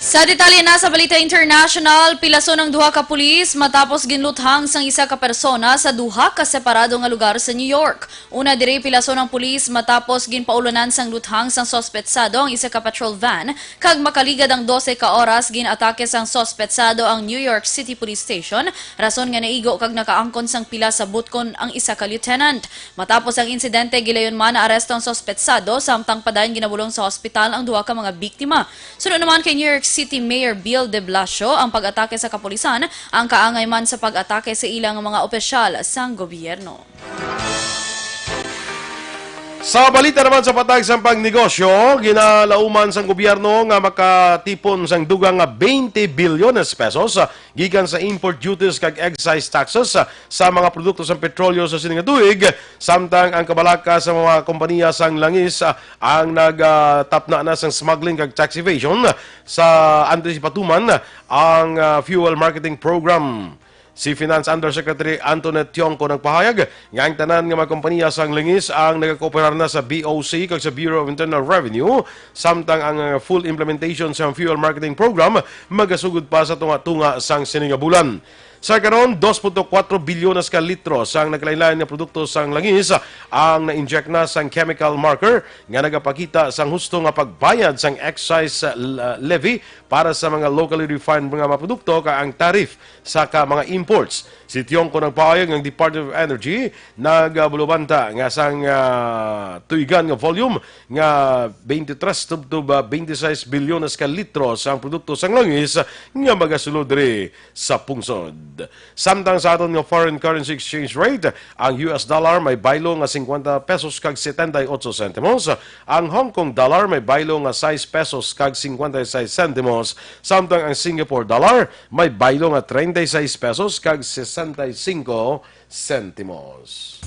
Sa detalye na sa balita international, pilason ang duha ka pulis matapos ginluthang sang isa ka persona sa duha ka separado nga lugar sa New York. Una diri, pilason ang pulis matapos ginpaulunan sang luthang sang suspetsado ang isa ka patrol van, kag makaligad ang dose ka oras, gin-atake sang suspetsado ang New York City Police Station, rason nga naigo kag nakaangkon sang pila sa butkon ang isa ka lieutenant. Matapos ang insidente, gilayon man naaresto ang suspetsado, samtang padayon ginabulong sa hospital ang duha ka mga biktima. Suno naman kay New York City Mayor Bill de Blasio ang pag-atake sa kapulisan, ang kaangay man sa pag-atake sa ilang mga opisyal sang gobyerno. Sa balita naman sa patag sang pangnegosyo, ginalauman sang gobyerno nga makatipon sang dugang nga twenty bilyones pesos gikan sa import duties kag excise taxes sa mga produkto sang petrolyo sa sini nga tuig, samtang ang kabalaka sa mga kompanya sang langis, ah, ang nagtapna na sang smuggling kag tax evasion sa antes ipatuman ang, ah, fuel marketing program. Si Finance Undersecretary Antoinette Tiongco nagpahayag nga ang tanan nga mga kompanya sang langis ang nagakooperar na sa B O C kag sa Bureau of Internal Revenue, samtang ang, ah, full implementation sa fuel marketing program magasugod pa sa tunga-tunga sang sini nga bulan. Sa karon, dos punto kuwatro bilyones ka litro sang nagkalainlain nga produkto sang langis ang na-inject na sang chemical marker nga nagapakita sang husto nga pagbayad sang excise, ah, levy para sa mga locally refined nga mga produkto kag ang tariff sa ka mga imports. Si Tiongco nagpahayag nga ang Department of Energy nagabulubanta nga sang, ah, tuigan nga volume nga twenty-three tubtob, ah, twenty-six bilyones ka litro sang produkto sang langis nga magasulod diri sa pungsod. Samtang sa aton nga foreign currency exchange rate, ang U S dollar may baylo nga singkwenta pesos kag setenta y ocho sentimos, ang Hong Kong dollar may baylo nga sais pesos kag singkwenta y sais sentimos, samtang ang Singapore dollar may baylo nga treinta y seis pesos kag sesenta y cinco sentimos.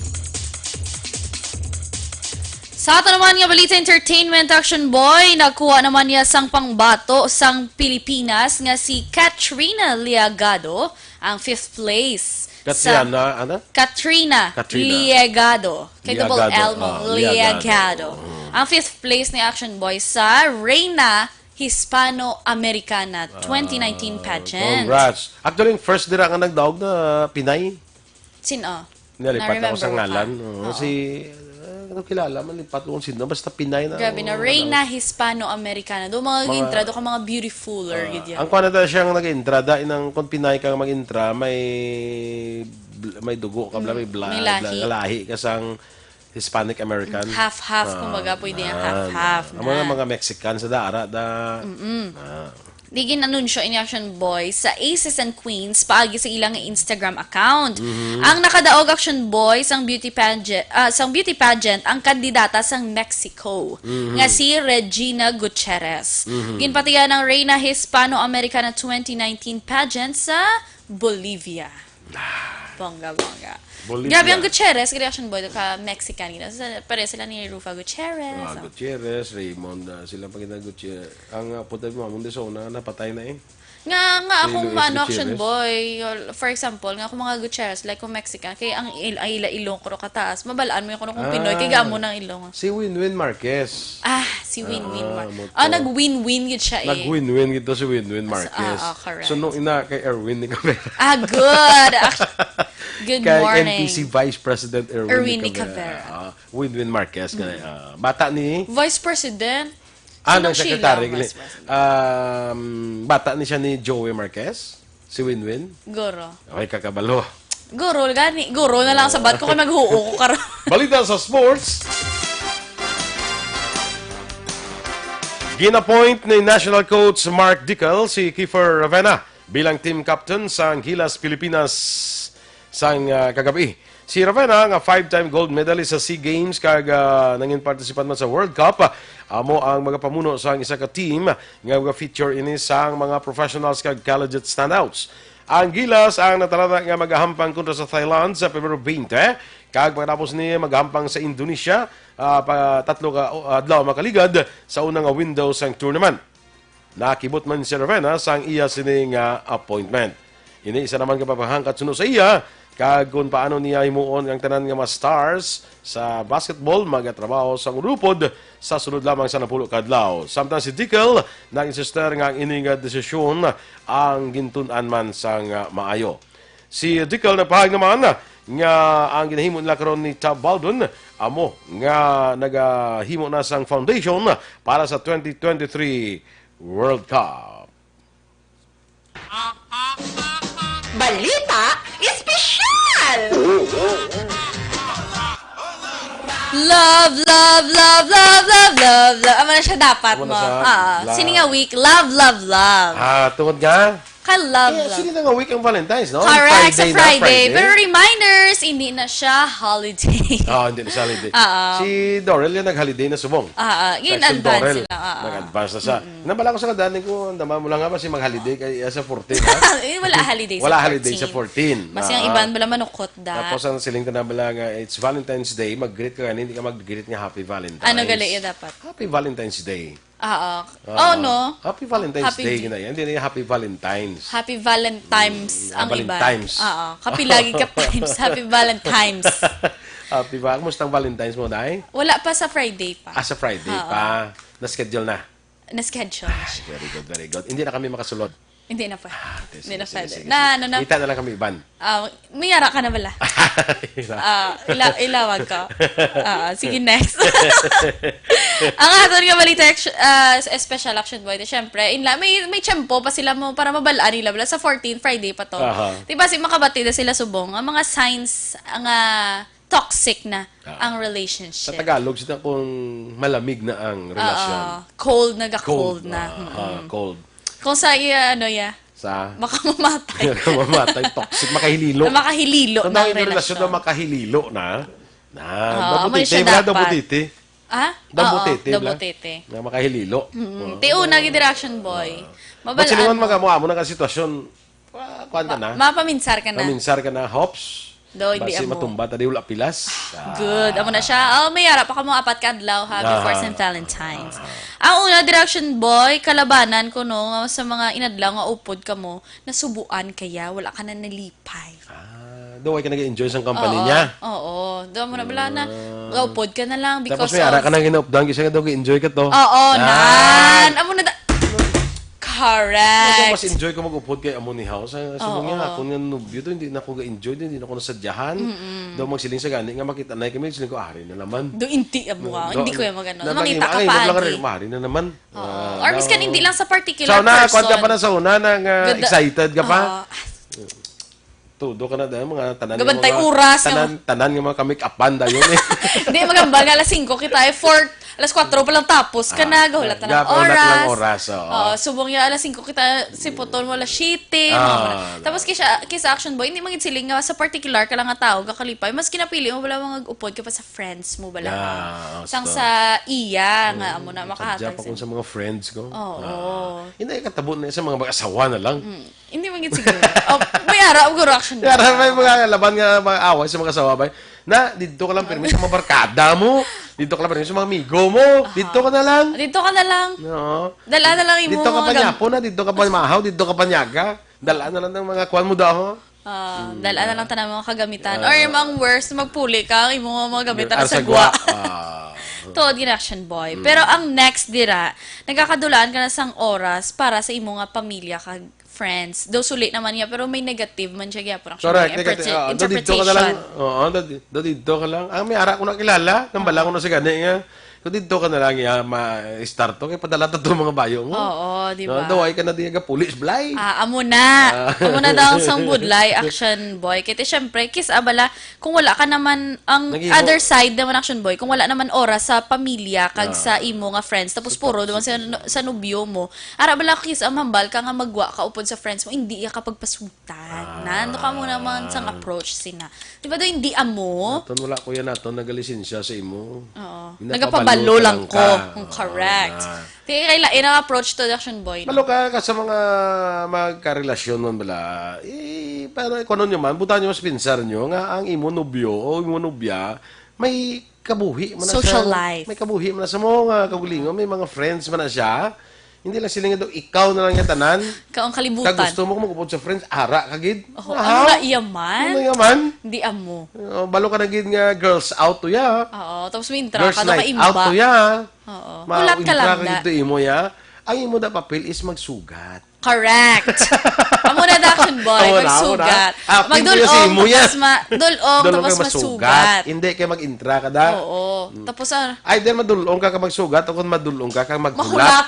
Sa ato naman nga balita entertainment, Action Boy, nakuha naman niya sang pangbato sang Pilipinas nga si Katrina Liagado ang fifth place sa Katrina, ano? Katrina Katrina. Liagado. Kay double Liagado, L mo, ah, Liagado. Liagado. Mm. Ang fifth place ni Action Boy sa Reina Hispano-Americana twenty nineteen Ah, pageant. Congrats. Actually, yung first dira nga nagdaog na Pinay. Sin-o? Nalipat ako sa Na-remember mo pa? Ngalan. Oo, Oo. Si, ah, Ano kilala man, lipat ko kung sino. Basta Pinay na. Grabe na, ang, Reyna ano, Hispano-Americana. Do mga, mga gintra, do ka mga beautifuler, ah, gid yan. Ang kuwan na ta siyang nag-intra, da, inang kung Pinay kang mag-intra, may bl-, may dugo ka, bla, may, mm, bla-, may lahi, bla-, lahi ka sang Hispanic American. Half-half, ah, kumbaga, pwede nga, ah, half-half ang mga, na, mga Mexican sa daara, da. Mm-mm. Ah. Di gin-anunsyo ini Action Boy sa Aces and Queens paagi sa ilang Instagram account. Mhm. Ang nakadaog Action Boy sang beauty pageant, ah, sang beauty pageant ang kandidata sang Mexico, mhm, nga si Regina Gutierrez. Mhm. Ginpatihan ang Reyna Hispano-Americana twenty nineteen pageant sa Bolivia. Ah. Bongga, bongga. Bolivia. Grabe ang Gutierrez, kay Action Boy, ka Mexican, you know? Sa, pare sila ni Ruffa Gutierrez, ah, so. Gutierrez, Raymond, ah, sila pa kita Gutierrez. Ang, ah, puta mo, Amon de Zona, napatay na eh. Nga, nga, si akong Luis ano, Action Gutierrez. Boy, for example, nga akong mga Gutierrez, like, kung Mexican, kay ang il-, ang ila ilong ko kataas, mabalaan mo yung kuno kung Pinoy, kay, ah, gamo ng ilong. Si Winwin Marquez. Ah, si Winwin, ah, Mar-, mo to. Ah, nag-win-win gid siya eh. Nag-win-win gid to si Winwin Marquez. Ah, ah, correct. So, nung ina kay Erwin Nicover. Ah, good. Ac-, good morning. Kay N P C Vice President Erwin Nicover. Erwin Nicover. Ah, Winwin Marquez, mm, ah, bata ni Vice President? Ah, sinong nang Sheila secretary, ang gali-, Vice President? Um, bata ni siya ni Joey Marquez, si Winwin. Guro. Okay, kakabalo. Guro, gani, guro na lang sa bat ko kay maghuo ko karon. Balita sa sports. Gin-appoint ni National Coach Mark Dickel si Kiefer Ravena bilang team captain sang Gilas Pilipinas sang, ah, kagabi. Si Ravena, nga five-time gold medalist sa SEA Games kag, ah, nangin participant man sa World Cup, ah, amo ang magapamuno sang isa ka team nga mag-feature ini sang mga professionals kag collegiate standouts. Ang Gilas ang natalana nga magahampang kontra sa Thailand sa Pebrero twenty, kag pagkatapos ni magahampang sa Indonesia, ah, pa tatlo ka, ah, adlaw makaligad sa una nga window sang tournament. Nakibot man si Ravena sang iya sini nga appointment. Ini isa naman ka pagpahangkat suno sa iya, kag kon paano niya himuon ang tanan nga mga stars sa basketball magatrabaho sang ulupod sa sunod lamang sa napulo ka adlaw. Samtang si Dickel nag-insister nga ang ini nga desisyon ang gintun-an man sang, ah, maayo. Si Dickel nagpahayag naman nga ang ginahimo nila karon ni Tab Baldwin amo nga nagahimo na sang foundation para sa twenty twenty-three World Cup. Balita Espesyal! Love, love, love, love, love, love, love. Amo na siya dapat. Amo na mo siya. Ah, la- sini nga week, love, love, love. Ah, tungod nga? Ka love, eh, love. Sini na nga week ang Valentine's, no? Correct, Friday sa na, Friday. Friday. Pero reminders, hindi na siya holiday. Ah, hindi na siya holiday. Oo. Si Dorel yung nag-holiday na subong. Ah, ah. Yun, text ni advance Dorel. Sila, ah, ah. Nag-advance na siya. Mm-mm. Nabala ko sa kadaan ko, ang dama mo lang nga ba si mag-holiday kay, ah, sa fourteen, ha? Eh, wala holiday sa fourteen. Wala holiday sa fourteen. Mas yung, ah, iban bala manukot da. Tapos ang siling ta na bala nga, it's Valentine's Day, mag-greet ka gani, hindi ka mag-greet nga Happy Valentine's. Ano gali iya dapat? Happy Valentine's Day. Ah, ah. Ah, oh, no? Happy Valentine's Happy Day, Vi- gina yan. Hindi na yung Happy Valentine's. Happy Valentine's. Mm, ang iba. Valentine's. Ah, ah. Kapilagi ka times. Happy Valentine's. Happy Val-, kumusta ang Valentine's mo, Day? Wala pa, sa Friday pa. Ah, sa Friday pa. Oo. Na-schedule na? Na-schedule na siya. Ah, very good, very good. Hindi na kami makasulod. Hindi na pwede. Ah, okay, sige, sige, sige. Hindi na pwede. Na, ano na? Kita na lang kami, Iban. Ah, may ara ka na bala. Ah, ila-, ilawag ko. Ah, sige, next. Ang aton nga balita, action, ah, special action boy, di, syempre, inla, may, may tiyempo pa sila mo para mabalaan nila bala sa fourteen, Friday pa to. Aha. Di ba, si makabati na sila subong, ang mga signs nga toxic na, ah, ang relationship. Sa Tagalog, sila kung malamig na ang relasyon. Oo. Cold na, ga-cold na. Cold. Ah, mm-mm. Cold. Kung sa iya, ano, ya? Sa? Makamamatay. Makamamatay, toxic, makahililo. Makahililo na ang relasyon. Kung ang relasyon na makahililo na, na, ah, amo na siya dapat. Dabutiti, wala, dabutiti. Ha? Dabutiti, oo, bla. Dabutiti. Na makahililo. Mm-mm. Oo. Ti una, gid, reaction, boy. Ah. Mabalaan mo. But silingon, mag-amo-amo na ka sitwasyon, ah, kuwan ka na. Ma-, mapaminsar ka na. Maminsar ka na, hops. Do, hindi. Basi amo. Matumba ta di wala pilas. Good. Amo na siya. Oh, may ara pa kamo apat ka adlaw, ha, before Saint Valentine's. Ah. Ang una, direction boy, kalabanan ko, no, nga sa mga inadlaw nga upod kamo, nasubuan kaya, wala ka na nalipay. Ah, do, way ka nag-enjoy sa company niya? Oo. Do, amo na bala na, ah, upod ka na lang because of. Tapos may ara ka na ginaupdan, kasi nga daw enjoy ka to. Oo, ah, nan. Amo na da-, ka Correct. Mas enjoy ko mag-upod kay amo ni House. Sa, sa Oo. mga ako nga nobyo to, hindi na ako ga-enjoy, hindi na ako nasadyahan. Daw magsiling sa gani nga makita na kami, siling ko, ari na naman. Do inti amo, ah. Do- Hindi ko yung magano. na- Mangita nang- ka ay, pa, wala ka Agi. rin, mari na naman. Oo. Ah, Or miskan daw- hindi lang sa particular Sa una, person. Kuwan ka pa na sa una, nang ah, Ganda- excited ka pa. Oo. Todo ka na dahil mga tanan nga Gabantay mga, oras nga tanan, tanan nga mga kamik-apan dayon eh. Hindi, magambal nga alas singko kita eh. Four, alas kwatro pa lang tapos ka na, Ah, gahulat na lang gahulat na lang oras. oras, oo. Oo, subong niya alas singko kita, si Potol mo alas siyete. Ah, Mga tapos kisa, kisa Action Boy, hindi magit siling nga sa particular ka lang nga tao, gakalipay. Mas kinapili mo bala mga upod ka pa sa friends mo bala. Ah, Sang gusto. sa iya, nga amo na Kadya makahatag pa kung sa sa mga friends ko. Oo. Ah. Hindi, katabo na sa mga mag-asawa na lang. Hindi magit siguro. Oh, may ara ang action. Kaya may mga laban nga mga away sa mga asawa ba? Na, dito ka lang pirmi sa mga barkada mo. Dito ka lang pirmi sa mga amigo mo. Dito ka na lang. Dito ka na lang. No. Dala na lang imo Dito ka mga pa gam- nyapo na, dito ka pa mahaw, dito ka pa nyaga. Dala na lang ng mga kuwan mo daw. Ah, dala na lang tanan mga kagamitan. Or yung mga worst, magpuli ka, ang imo nga mga gamitan Ar sa sagwa. gwa. Ah. Tuod gid, Action Boy. Pero ang next dira, nagkakadulaan ka na sang oras para sa imo nga pamilya kag friends. Daw suli naman niya, pero may negative man siya gyapon, Action Correct. Boy. Interpreta- Ah, do dito ka na lang. interpretation. Oo, do, do dito ka lang. Ang may ara ko na kilala, nang bala ko na sa gani nga. So dito ka na lang ya ma-start to kay padala ta to mga bayo mo. Oo, di No, ba? daw ay ka na diya ga pulis blay. Ah, amo na. Amo na daw ang sang budlay, Action Boy. Kaya syempre, kis abala, kung wala ka naman, ang Nag-ibo. Other side naman, Action Boy, kung wala naman oras sa pamilya, kag Ah. sa imo nga friends, tapos puro naman sa, sa nubyo mo, ara bala, kis ang hambal ka nga magwa ka upod sa friends mo, hindi ka pagpasutan. Nando ka mo naman sang approach sina. Di ba daw hindi amo? Ton wala ko yan naton nagalisensya sa imo. Oo. Hindi Nagapabalo ka lang lang ko. ka. Ang correct. Oo, na. Di kay lain ang approach to, Action Boy. Malo ka, ka sa mga magkarelasyon man bala, eh, para kung ano nyo man, buta nyo mas pinsar nyo nga ang imo nobyo o imo nobya may kabuhi man na Social sa, life. May kabuhi man na sa mga kaugalingon, may mga friends man na siya. Hindi lang sila nga daw, ikaw na lang niya tanan. Kaong Kag kalibutan. gusto mo kung mag-upod sa friends, ara ka gid. Oh, Aha. ano na iya man? Ano nga man? Hindi amo. Oh, balo ka na gid nga girls out to ya. Oo, tapos may intra Girls ka, daw night out kaimba. to ya. Oo. Ma- Hulat ka intra lang, ka da. Gid to imo ya. Ang imo da papel is magsugat. Correct. Amo na da, Action Boy, Amo na, amo na. magsugat. Ah, Magdulong, pinto yung simo niya. Tapos ma- dulong, Dulong tapos ka masugat. Hindi kay mag-intra ka da. Oo. Tapos ah, Either madulong ka ka magsugat o kung madulong ka ka maghulat. mahulat.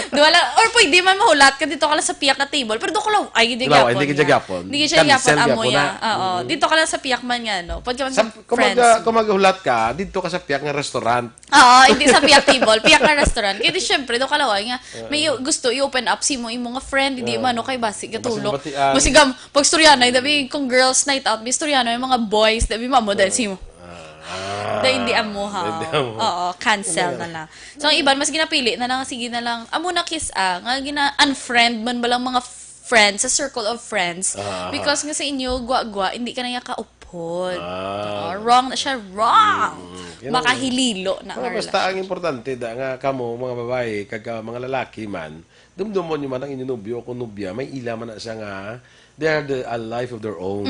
Di ba lang? Or pwede man mahulat ka dito ka lang sa piyak na table. Pero doon ka lang, ay, hindi Wala, gyapon hindi ka niya. gyapon. Hindi ka siya gyapon, Cancel amo gyapon niya. na. Oo. Dito ka lang sa piyak man nga, no? Pwede ka man Sa, sa kung, mag, friends. ah, kung maghulat ka, dito ka sa piyak nga restaurant. Oo, hindi sa piyak table. Piyak na restaurant. Kaya di syempre, doon ka lang, ay nga, may gusto i-open up si mo, imo nga friend, hindi man, no, kay basi, gatulog. Basi-batian. Masigam, pag storyanay, dabi, kung girls night out, may storyanay, mga boys, dabi, mamo, dahil si mo. Ah, Dahil hindi amo, ha. Hindi amo. Oo, cancel na lang. So, ang iban, mas ginapili na lang, sige na lang, amo na kiss, ah, nga gina-unfriend man ba lang mga friends, sa circle of friends, Ah, because nga sa inyo, gwa-gwa, hindi ka na niya kaupod. Ah. Oo, wrong na siya, wrong! Mm, yun. Makahililo na Pero ang basta ang relasyon. Importante da nga kamo, mga babae, kag ah, mga lalaki man, dumdumon nyo man ang inyong nobyo o kung nobya, may ila man na siya nga, they are the, a life of their own.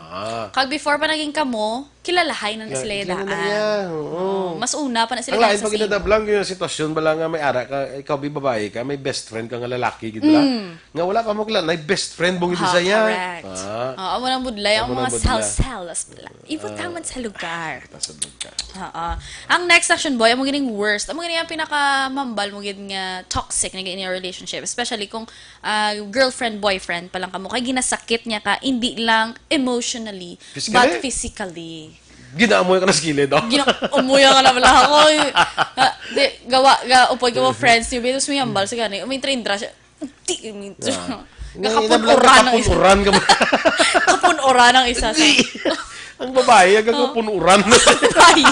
Ah. Kag before pa naging kamo, kilalahay na, na Yeah, sila kilala na daan. niya, oo. Oh, mas una pa na sila Ang lain sa pag same. Ginadablang yung sitwasyon bala nga may ara ka, ikaw bi babae ka, may best friend ka nga lalaki gid bala. Nga wala pa mo kilala, may best friend bong gid Ah, siya. correct. Ah. Oo, amo nang budlay ang Amo mga nang budlay. sales. Ibutang man sa lugar. Pasabog ka. Oo. Ang next, Action Boy, amo gining worst. Amo gining ang pinakamambal mo gid nga toxic na gid in your relationship, especially kung ah, girlfriend, boyfriend pa lang kamo, kay ginasakit niya ka, hindi lang emotionally, Physically? But physically. Ginaamoy ka na sa kilid, oh. Gina umuya ka na pala ako. Eh. Ah, di, gawa, ga, upod ka mo, friends niyo, tapos may hambal sa gani, may train siya. Di, may Ah. Kakapunuran ng isa. Kapunuran ka ba? Kapunuran ng isa sa Ang babae, ang kakapunuran. Babae.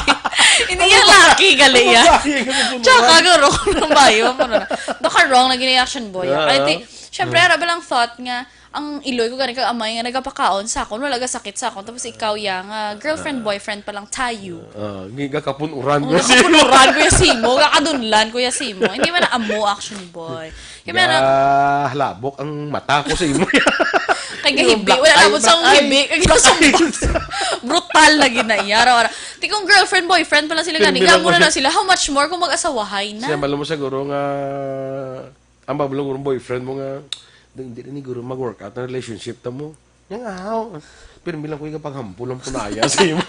Hindi yan laki, gali yan. Ang babae, ang kakapunuran. Tsaka garo ko ng bayo. Ano na? Doon ka wrong na gini-action boy. Ah. Kaya ti, syempre, ara ba lang thought nga, ang iloy ko gani kag amay nga nagapakaon sa akon, wala ga sakit sa akon. Tapos ikaw, ya, nga girlfriend, boyfriend pa lang tayo. Ah, giga kapunuran. Oh, kapunuran, Kuya Simo. Kakadunlan, Kuya Simo. Hindi man na amo, action boy. Kaya meron, Halabok ang mata ko sa imo. Kay gahibi, Black wala eye, na po sa black eye. hibi. Kay gusto mo, brutal na ginaya. Ara, ara. Ti kung girlfriend, boyfriend pa lang sila gani. Pirmi lang Gamo na ko lang sila. How much more kung mag-asawahay na? Siya, balo mo siguro nga Ang bablo ng boyfriend mo nga, "Dong, hindi rin siguro mag-workout ang relationship ta mo." Nga nga, "Aw, pirmi lang ko yung paghampol ang punaya sa imo."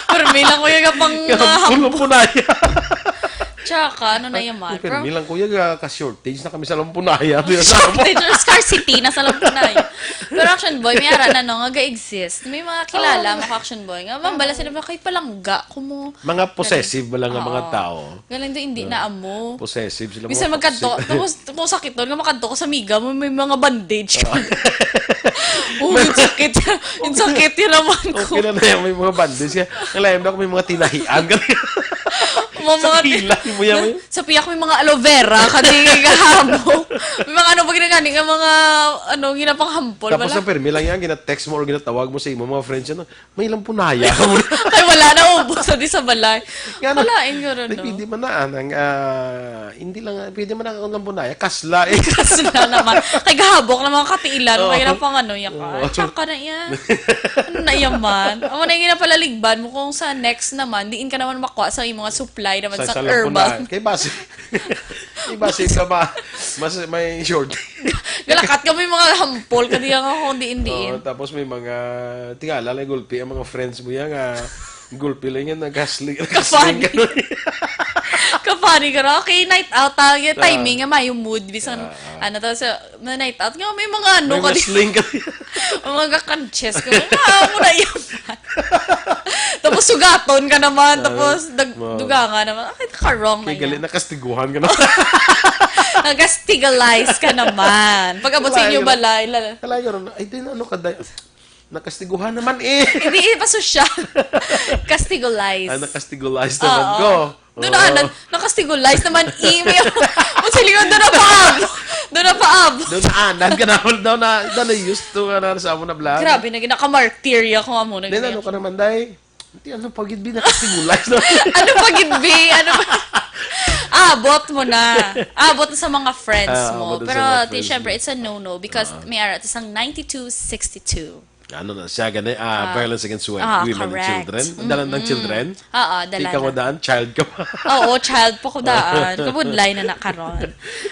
Pirmi lang ko yung pang, Yung hampol ang punaya. Tsaka, ano na yung man? Pirmi lang ko yung, ah, ka-shortage na kami sa lampunaya. Shortage or scarcity na sa lampunaya. Pero Action Boy, may ara na, no, nga ga-exist. May mga kilala mo ka Action Boy nga, mambala sila, "Kay palangga ko mo." Mga possessive ba lang nga mga Oo. tao? Galing doon, hindi na amo. Possessive sila, Bisan mga magkadto, toxic. Tapos kung sakit doon, nga makadto ko sa miga mo, may mga bandage ka. Oo. Oh, yung sakit. Yung sakit yun naman ko. Okay na na yan, may mga bandage ka. Ang layo na ako, may mga tinahian ka. Mga, Sa mga pila mo yan, may Sa piyak may mga aloe vera, kadi gahabo. May mga ano ba ginagani nga mga, ano, ginapanghampol, Tapos wala? Ang permi lang yan, gina-text mo or ginatawag mo sa imo, mga friends yan, "May lampunaya ka mo." Kay wala na, ubos na di sa balay. Nga na, Wala, eh, guro, no? Pwede man na, ah, nang, ah, hindi lang, pwede man na ang lampunaya, kasla, eh. Kasla naman. Kay gahabok na mga katiilan, Oo. Kaya na pang ano, yan ka. Oo. Tsaka na yan. Ano na yaman? Amo na yung ginapalaligban mo kung sa next naman, diin ka naman makuha sa imo nga supply naman Sa, sa sa herbal. lampunaya. Kay base, kay base ka ba, mas may short. Galakat ka, may mga hampol ka diyan nga kung diin-diin. Oo, tapos may mga, tingala lang gulpi ang mga friends mo yan nga, gulpi lang yan, nag-hustling, Ka-funny. nag-hustling ka. Ka-funny ka, no? Okay, night out, ah, yung Ah. timing nga may mood, bisan, Ah, ah. ano, tapos, uh, na night out, nga may mga ano May ka, wrestling ka. Mga gakanches ka, ah, mo na yan. Tapos sugaton ka naman, Ah, tapos dag-, ma- dugangan naman. Ay, nakarong na Kay gali yan. nakastiguhan ka na. Nag-castigalize ka naman. Pag abot sa inyo Wala, balay, lala. Wala, yun. Ay, din, ano ka, day? Nakastiguhan naman eh. Hindi, eh, pasosyal. Castigalize. Ah, nakastigalize naman Oo. ko. Doon Oo. na, na, nakastigalize naman, eh. May, kung sila yun, doon na paab. Doon na paab. Doon na, ah, nan ka na, doon na, doon na used to, ano, sa amo na vlog. Grabe, naging nakamartirya ko amo. Then, ano ka naman, day? Hindi, ano, pagid, bi, nakastigalize na. Ano pagid, bi? Ano ba? Abot mo na. Abot na sa mga friends Ah, mo. abot na sa Pero, mga di, friends syempre, mo. it's a no-no because Ah. may ara, it's ang ninety-two sixty-two. Ano na siya, gani? Ah, Ah. violence against wo-, Ah, women and correct. children. Ang dalan ng Mm-mm. children? Oo, dalan Ikaw na. daan, child ka pa. Oo, child pa ko daan. Kabudlay na na karon.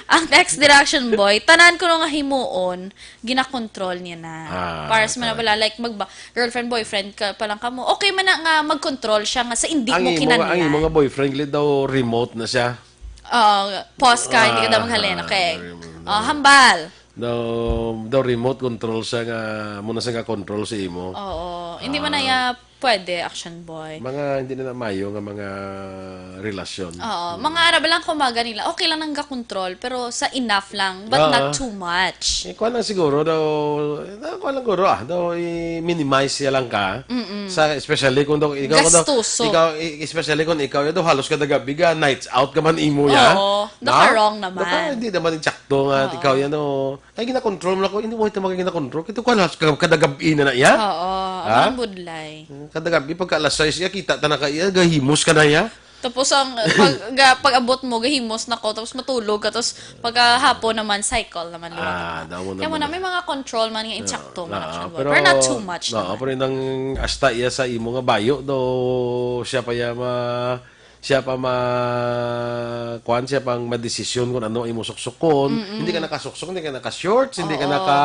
Ang next direction boy, tanan ko nga himuon, ginakontrol niya na. Ah, Para sa mga correct. wala, like, magba-, girlfriend, boyfriend ka pa lang ka mo. Okay man na nga mag-control siya nga sa hindi Ang mo imo nga, ang kinahanglan. imo nga boyfriend, gali daw remote na siya. Oo, pause ka, hindi ka daw Ah, maghalin. Okay. very remote. Oh, hambal. Daw, daw remote control siya nga, muna siya nga control sa imo. Oo. Hindi man Ah. na ya pwede, action boy. Mga hindi na na mayo nga mga relasyon. Oo. Mm. Mga arab lang kumaga nila. Okay lang nang ga-control, pero sa enough lang, but Oo. not too much. Eh, kuwan lang siguro daw, eh, kuwan lang siguro, ah, daw i-minimize siya lang ka. Mm-mm. Sa, especially kung daw, ikaw, kung daw, Gastuso. ikaw, i-, especially kung ikaw, daw halos kada gabi ga, nights out ka man imo ya. Oo. No? Nakarong naman. Baka hindi naman yung tsakto nga, Oo. ikaw yan, oh. Ay, ginakontrol mo na ko. Hindi mo ito mga ginakontrol. Ito ko, halos ka-, kada gabi na na iya. Oo, Ha? Ang budlay. Kada gabi, pagka alas sais iya, kita ta na ka iya, gahimos ka na iya. Tapos ang, pag, ga-, pag-abot mo, gahimos na ko, tapos matulog ka, tapos pagkahapon naman, cycle naman, liwat Ah, na. damo Kaya mo na, naman. may mga control man nga Ah, insakto man, ah, actually. pero, Pero not too much ah, naman. pero inang hasta iya sa imo nga bayo, do siya pa iya ma-, siya pa ma-, kuwan, siya pang madesisyon kung ano imo suksukon. Mm-mm. Hindi ka nakasuksok, hindi ka naka-shorts, hindi ka Oo. naka,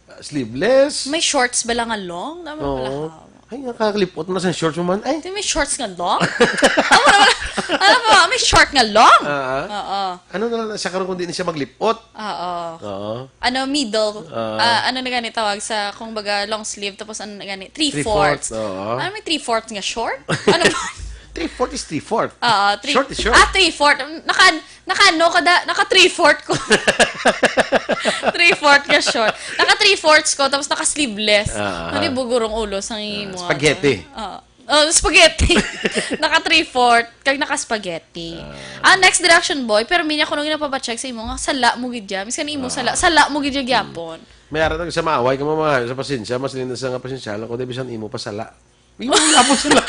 uh, sleeveless. May shorts ba lang nga long? Tama Oo. pala, ha? Ay, nakalipot na sa shorts mo man. Ay. Di may shorts nga long? Ano ba? Ano ba? May short nga long? Ah, ah. Oo. Ano na lang siya karon kung di na siya maglipot? Oo. Oo. Ano, middle? Oo. Ah, ano na gani tawag sa, kung baga, long sleeve, tapos ano na gani? Three-fourth. Three-fourth, oo. Ano, may three-fourth nga short? Ano ba? Three-fourth is three-fourth. Oo, three Short is short. Ah, three-fourth. Naka, naka ano ko da? Naka three-fourth ko. Three-fourth nga short. Naka three-fourths ko, tapos naka sleeveless. Ah, ah. Ano yung bugurong ulo sa Ah, imo? Spaghetti. Oo. Oh, spaghetti. Naka three-fourth, kag naka spaghetti. Ah. Ah, next direction boy, pero minya ko nung ginapapacheck sa imo nga, sala mo gid ya. Miskan imo Ah. sala, sala mo gid ya gyapon. May ara tag sa maaway ka, mama, sa pasensya, mas linda sa nga pasensya lang ko, di bisan imo pa sala. Imo nga po sala.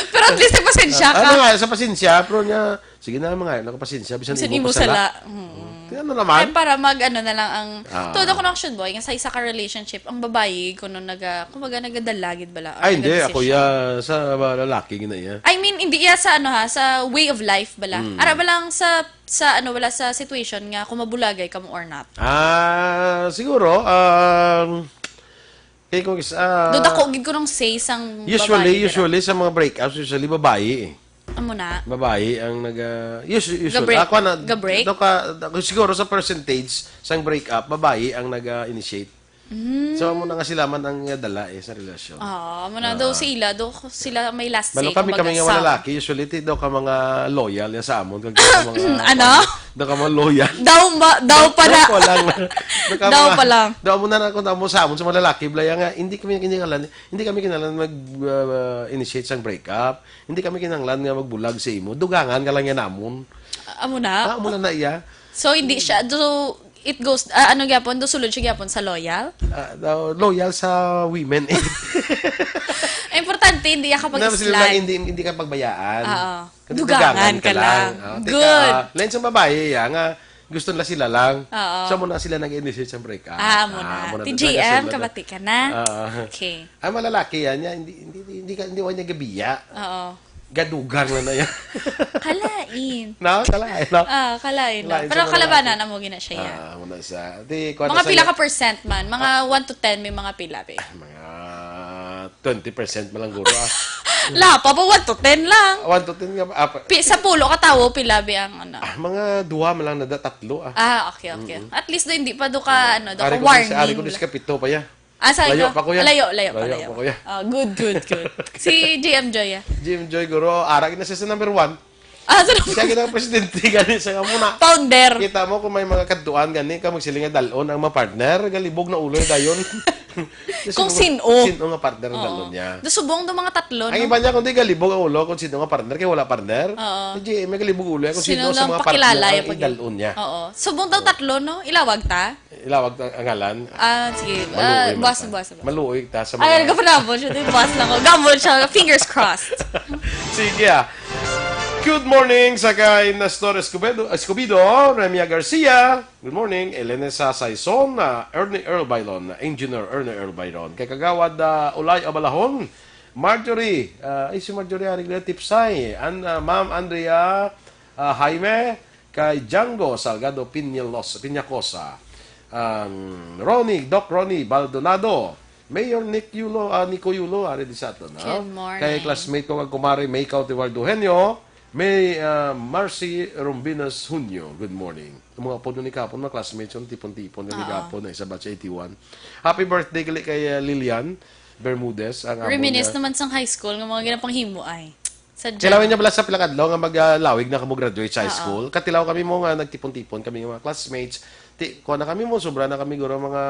Pero at least, pasensya ka. Ano nga, sa pasensya, pero nga, sige na, mga, ano, pasensya, bisan Bisan imo imo pa sala. sala. Mm. Kaya ano naman? Ay, para mag, ano na lang ang, Ah. todo ko na, Action Boy, nga sa isa ka relationship, ang babayi, kuno naga, kumbaga, nagadala gid bala, or Ay, hindi. Ako, nagadesisyon. ya, sa mga lalaki, gina iya. I mean, hindi iya sa, ano ha, sa way of life bala. Mm. Ara ba lang sa, sa, ano, wala sa situation nga kung mabulagay ka mo or not. Ah, siguro, um, kay kung is-, ah, Do dako gid ko nung say sang usually, babayi, pero usually, sa mga breakups, usually, babayi eh. Amo na. Babayi ang naga-, us-, usually, Ga-break? ako na, Ga-break? daw ka, daw, siguro sa percentage sang breakup, babayi ang naga-initiate. Mm. So, amo na nga sila man ang dala eh sa relasyon. Ah, amo na Ah. daw sila, daw sila may last Balo say, kami, kumbaga, kami nga sa mga lalaki, usually, ti, daw ka mga loyal ya sa amon, kag daw ka mga, Ano? daw ka mga loyal. Daw ma-, daw pala. Daw pa lang. Daw ka Daw mga, pa lang. daw amo na, na, kung amo sa amon, sa mga lalaki, blaya nga, hindi kami kinahanglan, hindi kami kinahanglan mag, uh, initiate sang breakup. Hindi kami kinahanglan nga magbulag sa imo. Dugangan ka lang yan namon. Amo na? Ah, amo na na iya. So, hindi siya, do, it goes, ah, ano gyapon, do sulod siya gyapon sa loyal? Ah, daw, loyal sa women. Ang importante, hindi ka Na, sila lang, pag-slide. hindi, hindi ka pagbayaan. Oo. Kundi Dugangan dugangan ka ka lang. lang. Ah, tika, Good. ah, lain sa babae, ah, nga gusto nila sila lang. Oo. So, amo na sila nag-initiate sa breakup. Ah, amo na. Ah, amo na Ti talaga G M, sila na. kabati ka na? Ah. Okay. Ang malalaki yan, yan, hindi, hindi, hindi, ka, hindi, wala niya gabiya. Oo. Gadugang na na yan. Kalain. No? Kalain, no? Ah, kalain, no? Kalain Pero sa mga kalabanan, lalaki. amo gina siya, ya. Ah, amo na sa, di, kuwan Mga na sa pila ka percent man? Mga Ah. one to ten, may mga pila, be? Mga twenty percent man lang guro, ah. Lapa pa, one to ten lang. One to ten nga, ah, pa- Pi-, sa pulo ka tawo, pila, be, ang ano? Ah, mga duha man lang na da, tatlo, ah. Ah, okay, okay. Mm-mm. At least do, hindi pa do ka, Ah, ano, do ka ari ko, ari ko warning. dis kapito pa, ya. Ah, saan Layo ka? pa, kuya. Ah, layo, layo pa, Layo layo. pa, kuya. Ah, good, good, good. Si G M Joy, ah. G M Joy, guro, ara gid na siya sa number one. Ah, sa Siya number gid ang presidente gani sa amo na. Founder. Kita mo kung may mga kadtuan gani ka magsiling nga dalon ang mga partner, galibog na ulo dayon. Kung Sino, sin-o. sin-o nga partner ang Oo. dalon niya? Do subong do mga tatlo, Ang no? iba niya, kung di galibog ang ulo kung sino nga partner, kay wala partner. Oo. Di, may galibog ulo yan kung Sino sino sa lang mga pakilala partner ang yung pag- idalon niya. Oo. Subong daw Oo. tatlo, no? Ilawag ta? Ilawag ta ang ngalan. Ah, sige. Maluoy Ah, man boss, ta. boss, boss. Maluoy ta sa Ay, mga nagkapanabon siya. Di, boss lang ko. Gambol siya. Fingers crossed. Sige, ah. Good morning sa kay Nestor Escobedo, Escobido, Remia Garcia. Good morning, Elena sa Saison, ah, Ernie Earl Byron, Engineer Ernie Earl Byron. Kay Kagawad, ah, Ulay Abalahon, Marjorie, ah, ay, si Marjorie, ari gid Tipsay, an-, ah, Ma'am Andrea, ah, Jaime, kay Django Salgado Piñalos-, Piñacosa, um, Ronnie, Doc Ronnie Baldonado, Mayor Nick Yulo, ah, Nico Yulo, ari di sa aton, ha? Good morning. Kay classmate ko nga kumare, May Cautivar Duhenyo, May, ah, Marcy Rombinas Hunyo. Good morning. Ang mga apo ni kapon, mga classmates, yung tipon-tipon, kami Oo. gapon, eh, sa batch eighty-one. Happy birthday gali kay, ah, Lilian Bermudez, ang amo Reminisce niya. naman sang high school, nga mga ginapanghimo ay. Sadya. Kailangan niya pala sa pila ka adlaw nga mag, ah, lawig na kamo graduate sa high Oo. school. Katilaw kami mo nga nagtipon-tipon kami nga mga classmates. Ti, kuha na kami mo, sobra na kami guro mga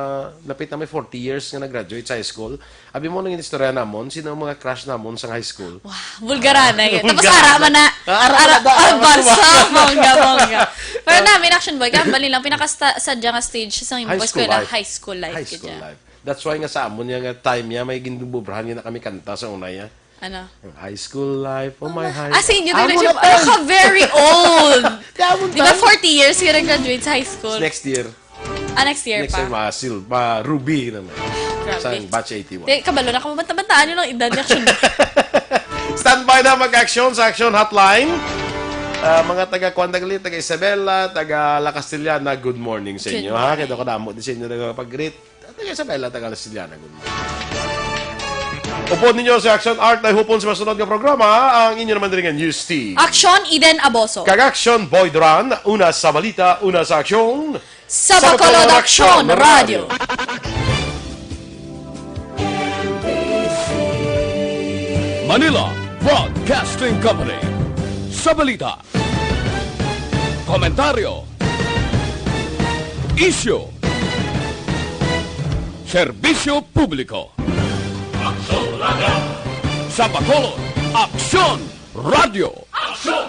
lapit na may forty years nga nag-graduate sa high school. Abi mo nang istorya namon, sino ang mga crush namon sa high school? Wow, bulgara na yun. Tapos Bulgara ara na. man na. Ah, ara Ara, na, ah, ara na. barsa, mangga, mangga. Pero Ah. namin, Action Boy, kaya bali lang, pinakasta-, sadya nga stage sa imong High school eskwela, life. high school life High ka school dyan. life. That's why nga sa amon niya nga time niya, may ginbubrahan niya na kami kanta sa una niya. Ano? Ang high school life, oh my Ano? high Ah, sa inyo din Amo na na siya. Ano pa. ka, very old. Kaya mo Di ba tayo. forty years ka nag-graduate sa high school? Next year. Ah, next year Next pa. year, ma-sil-, ma-ruby naman. Grabe. Sa batch eighty-one. Di, kabalo na ka, mabanta-bantaan yun ang edad ni Action. Standby na mag-action sa Action Hotline. Ah, mga taga Kuan Dagali, taga Isabela, taga La Castellana, good morning sa Good inyo, ha? morning. Kaya ako damo din sa inyo nagpag-greet. Taga Isabela, taga La Castellana, good morning. Upod ninyo sa Action Art na hupon sa masunod nga programa, ang inyo naman diri nga news team. Action, Eden Aboso. Kag Action, Boy Duran, una sa balita, una sa aksyon. Sa Bacolod Action Radio. Manila Broadcasting Company. Sa balita, komentaryo, isyu, serbisyo publiko. Aksyon Radio. Sa Bacolod, Aksyon Radio. Aksyon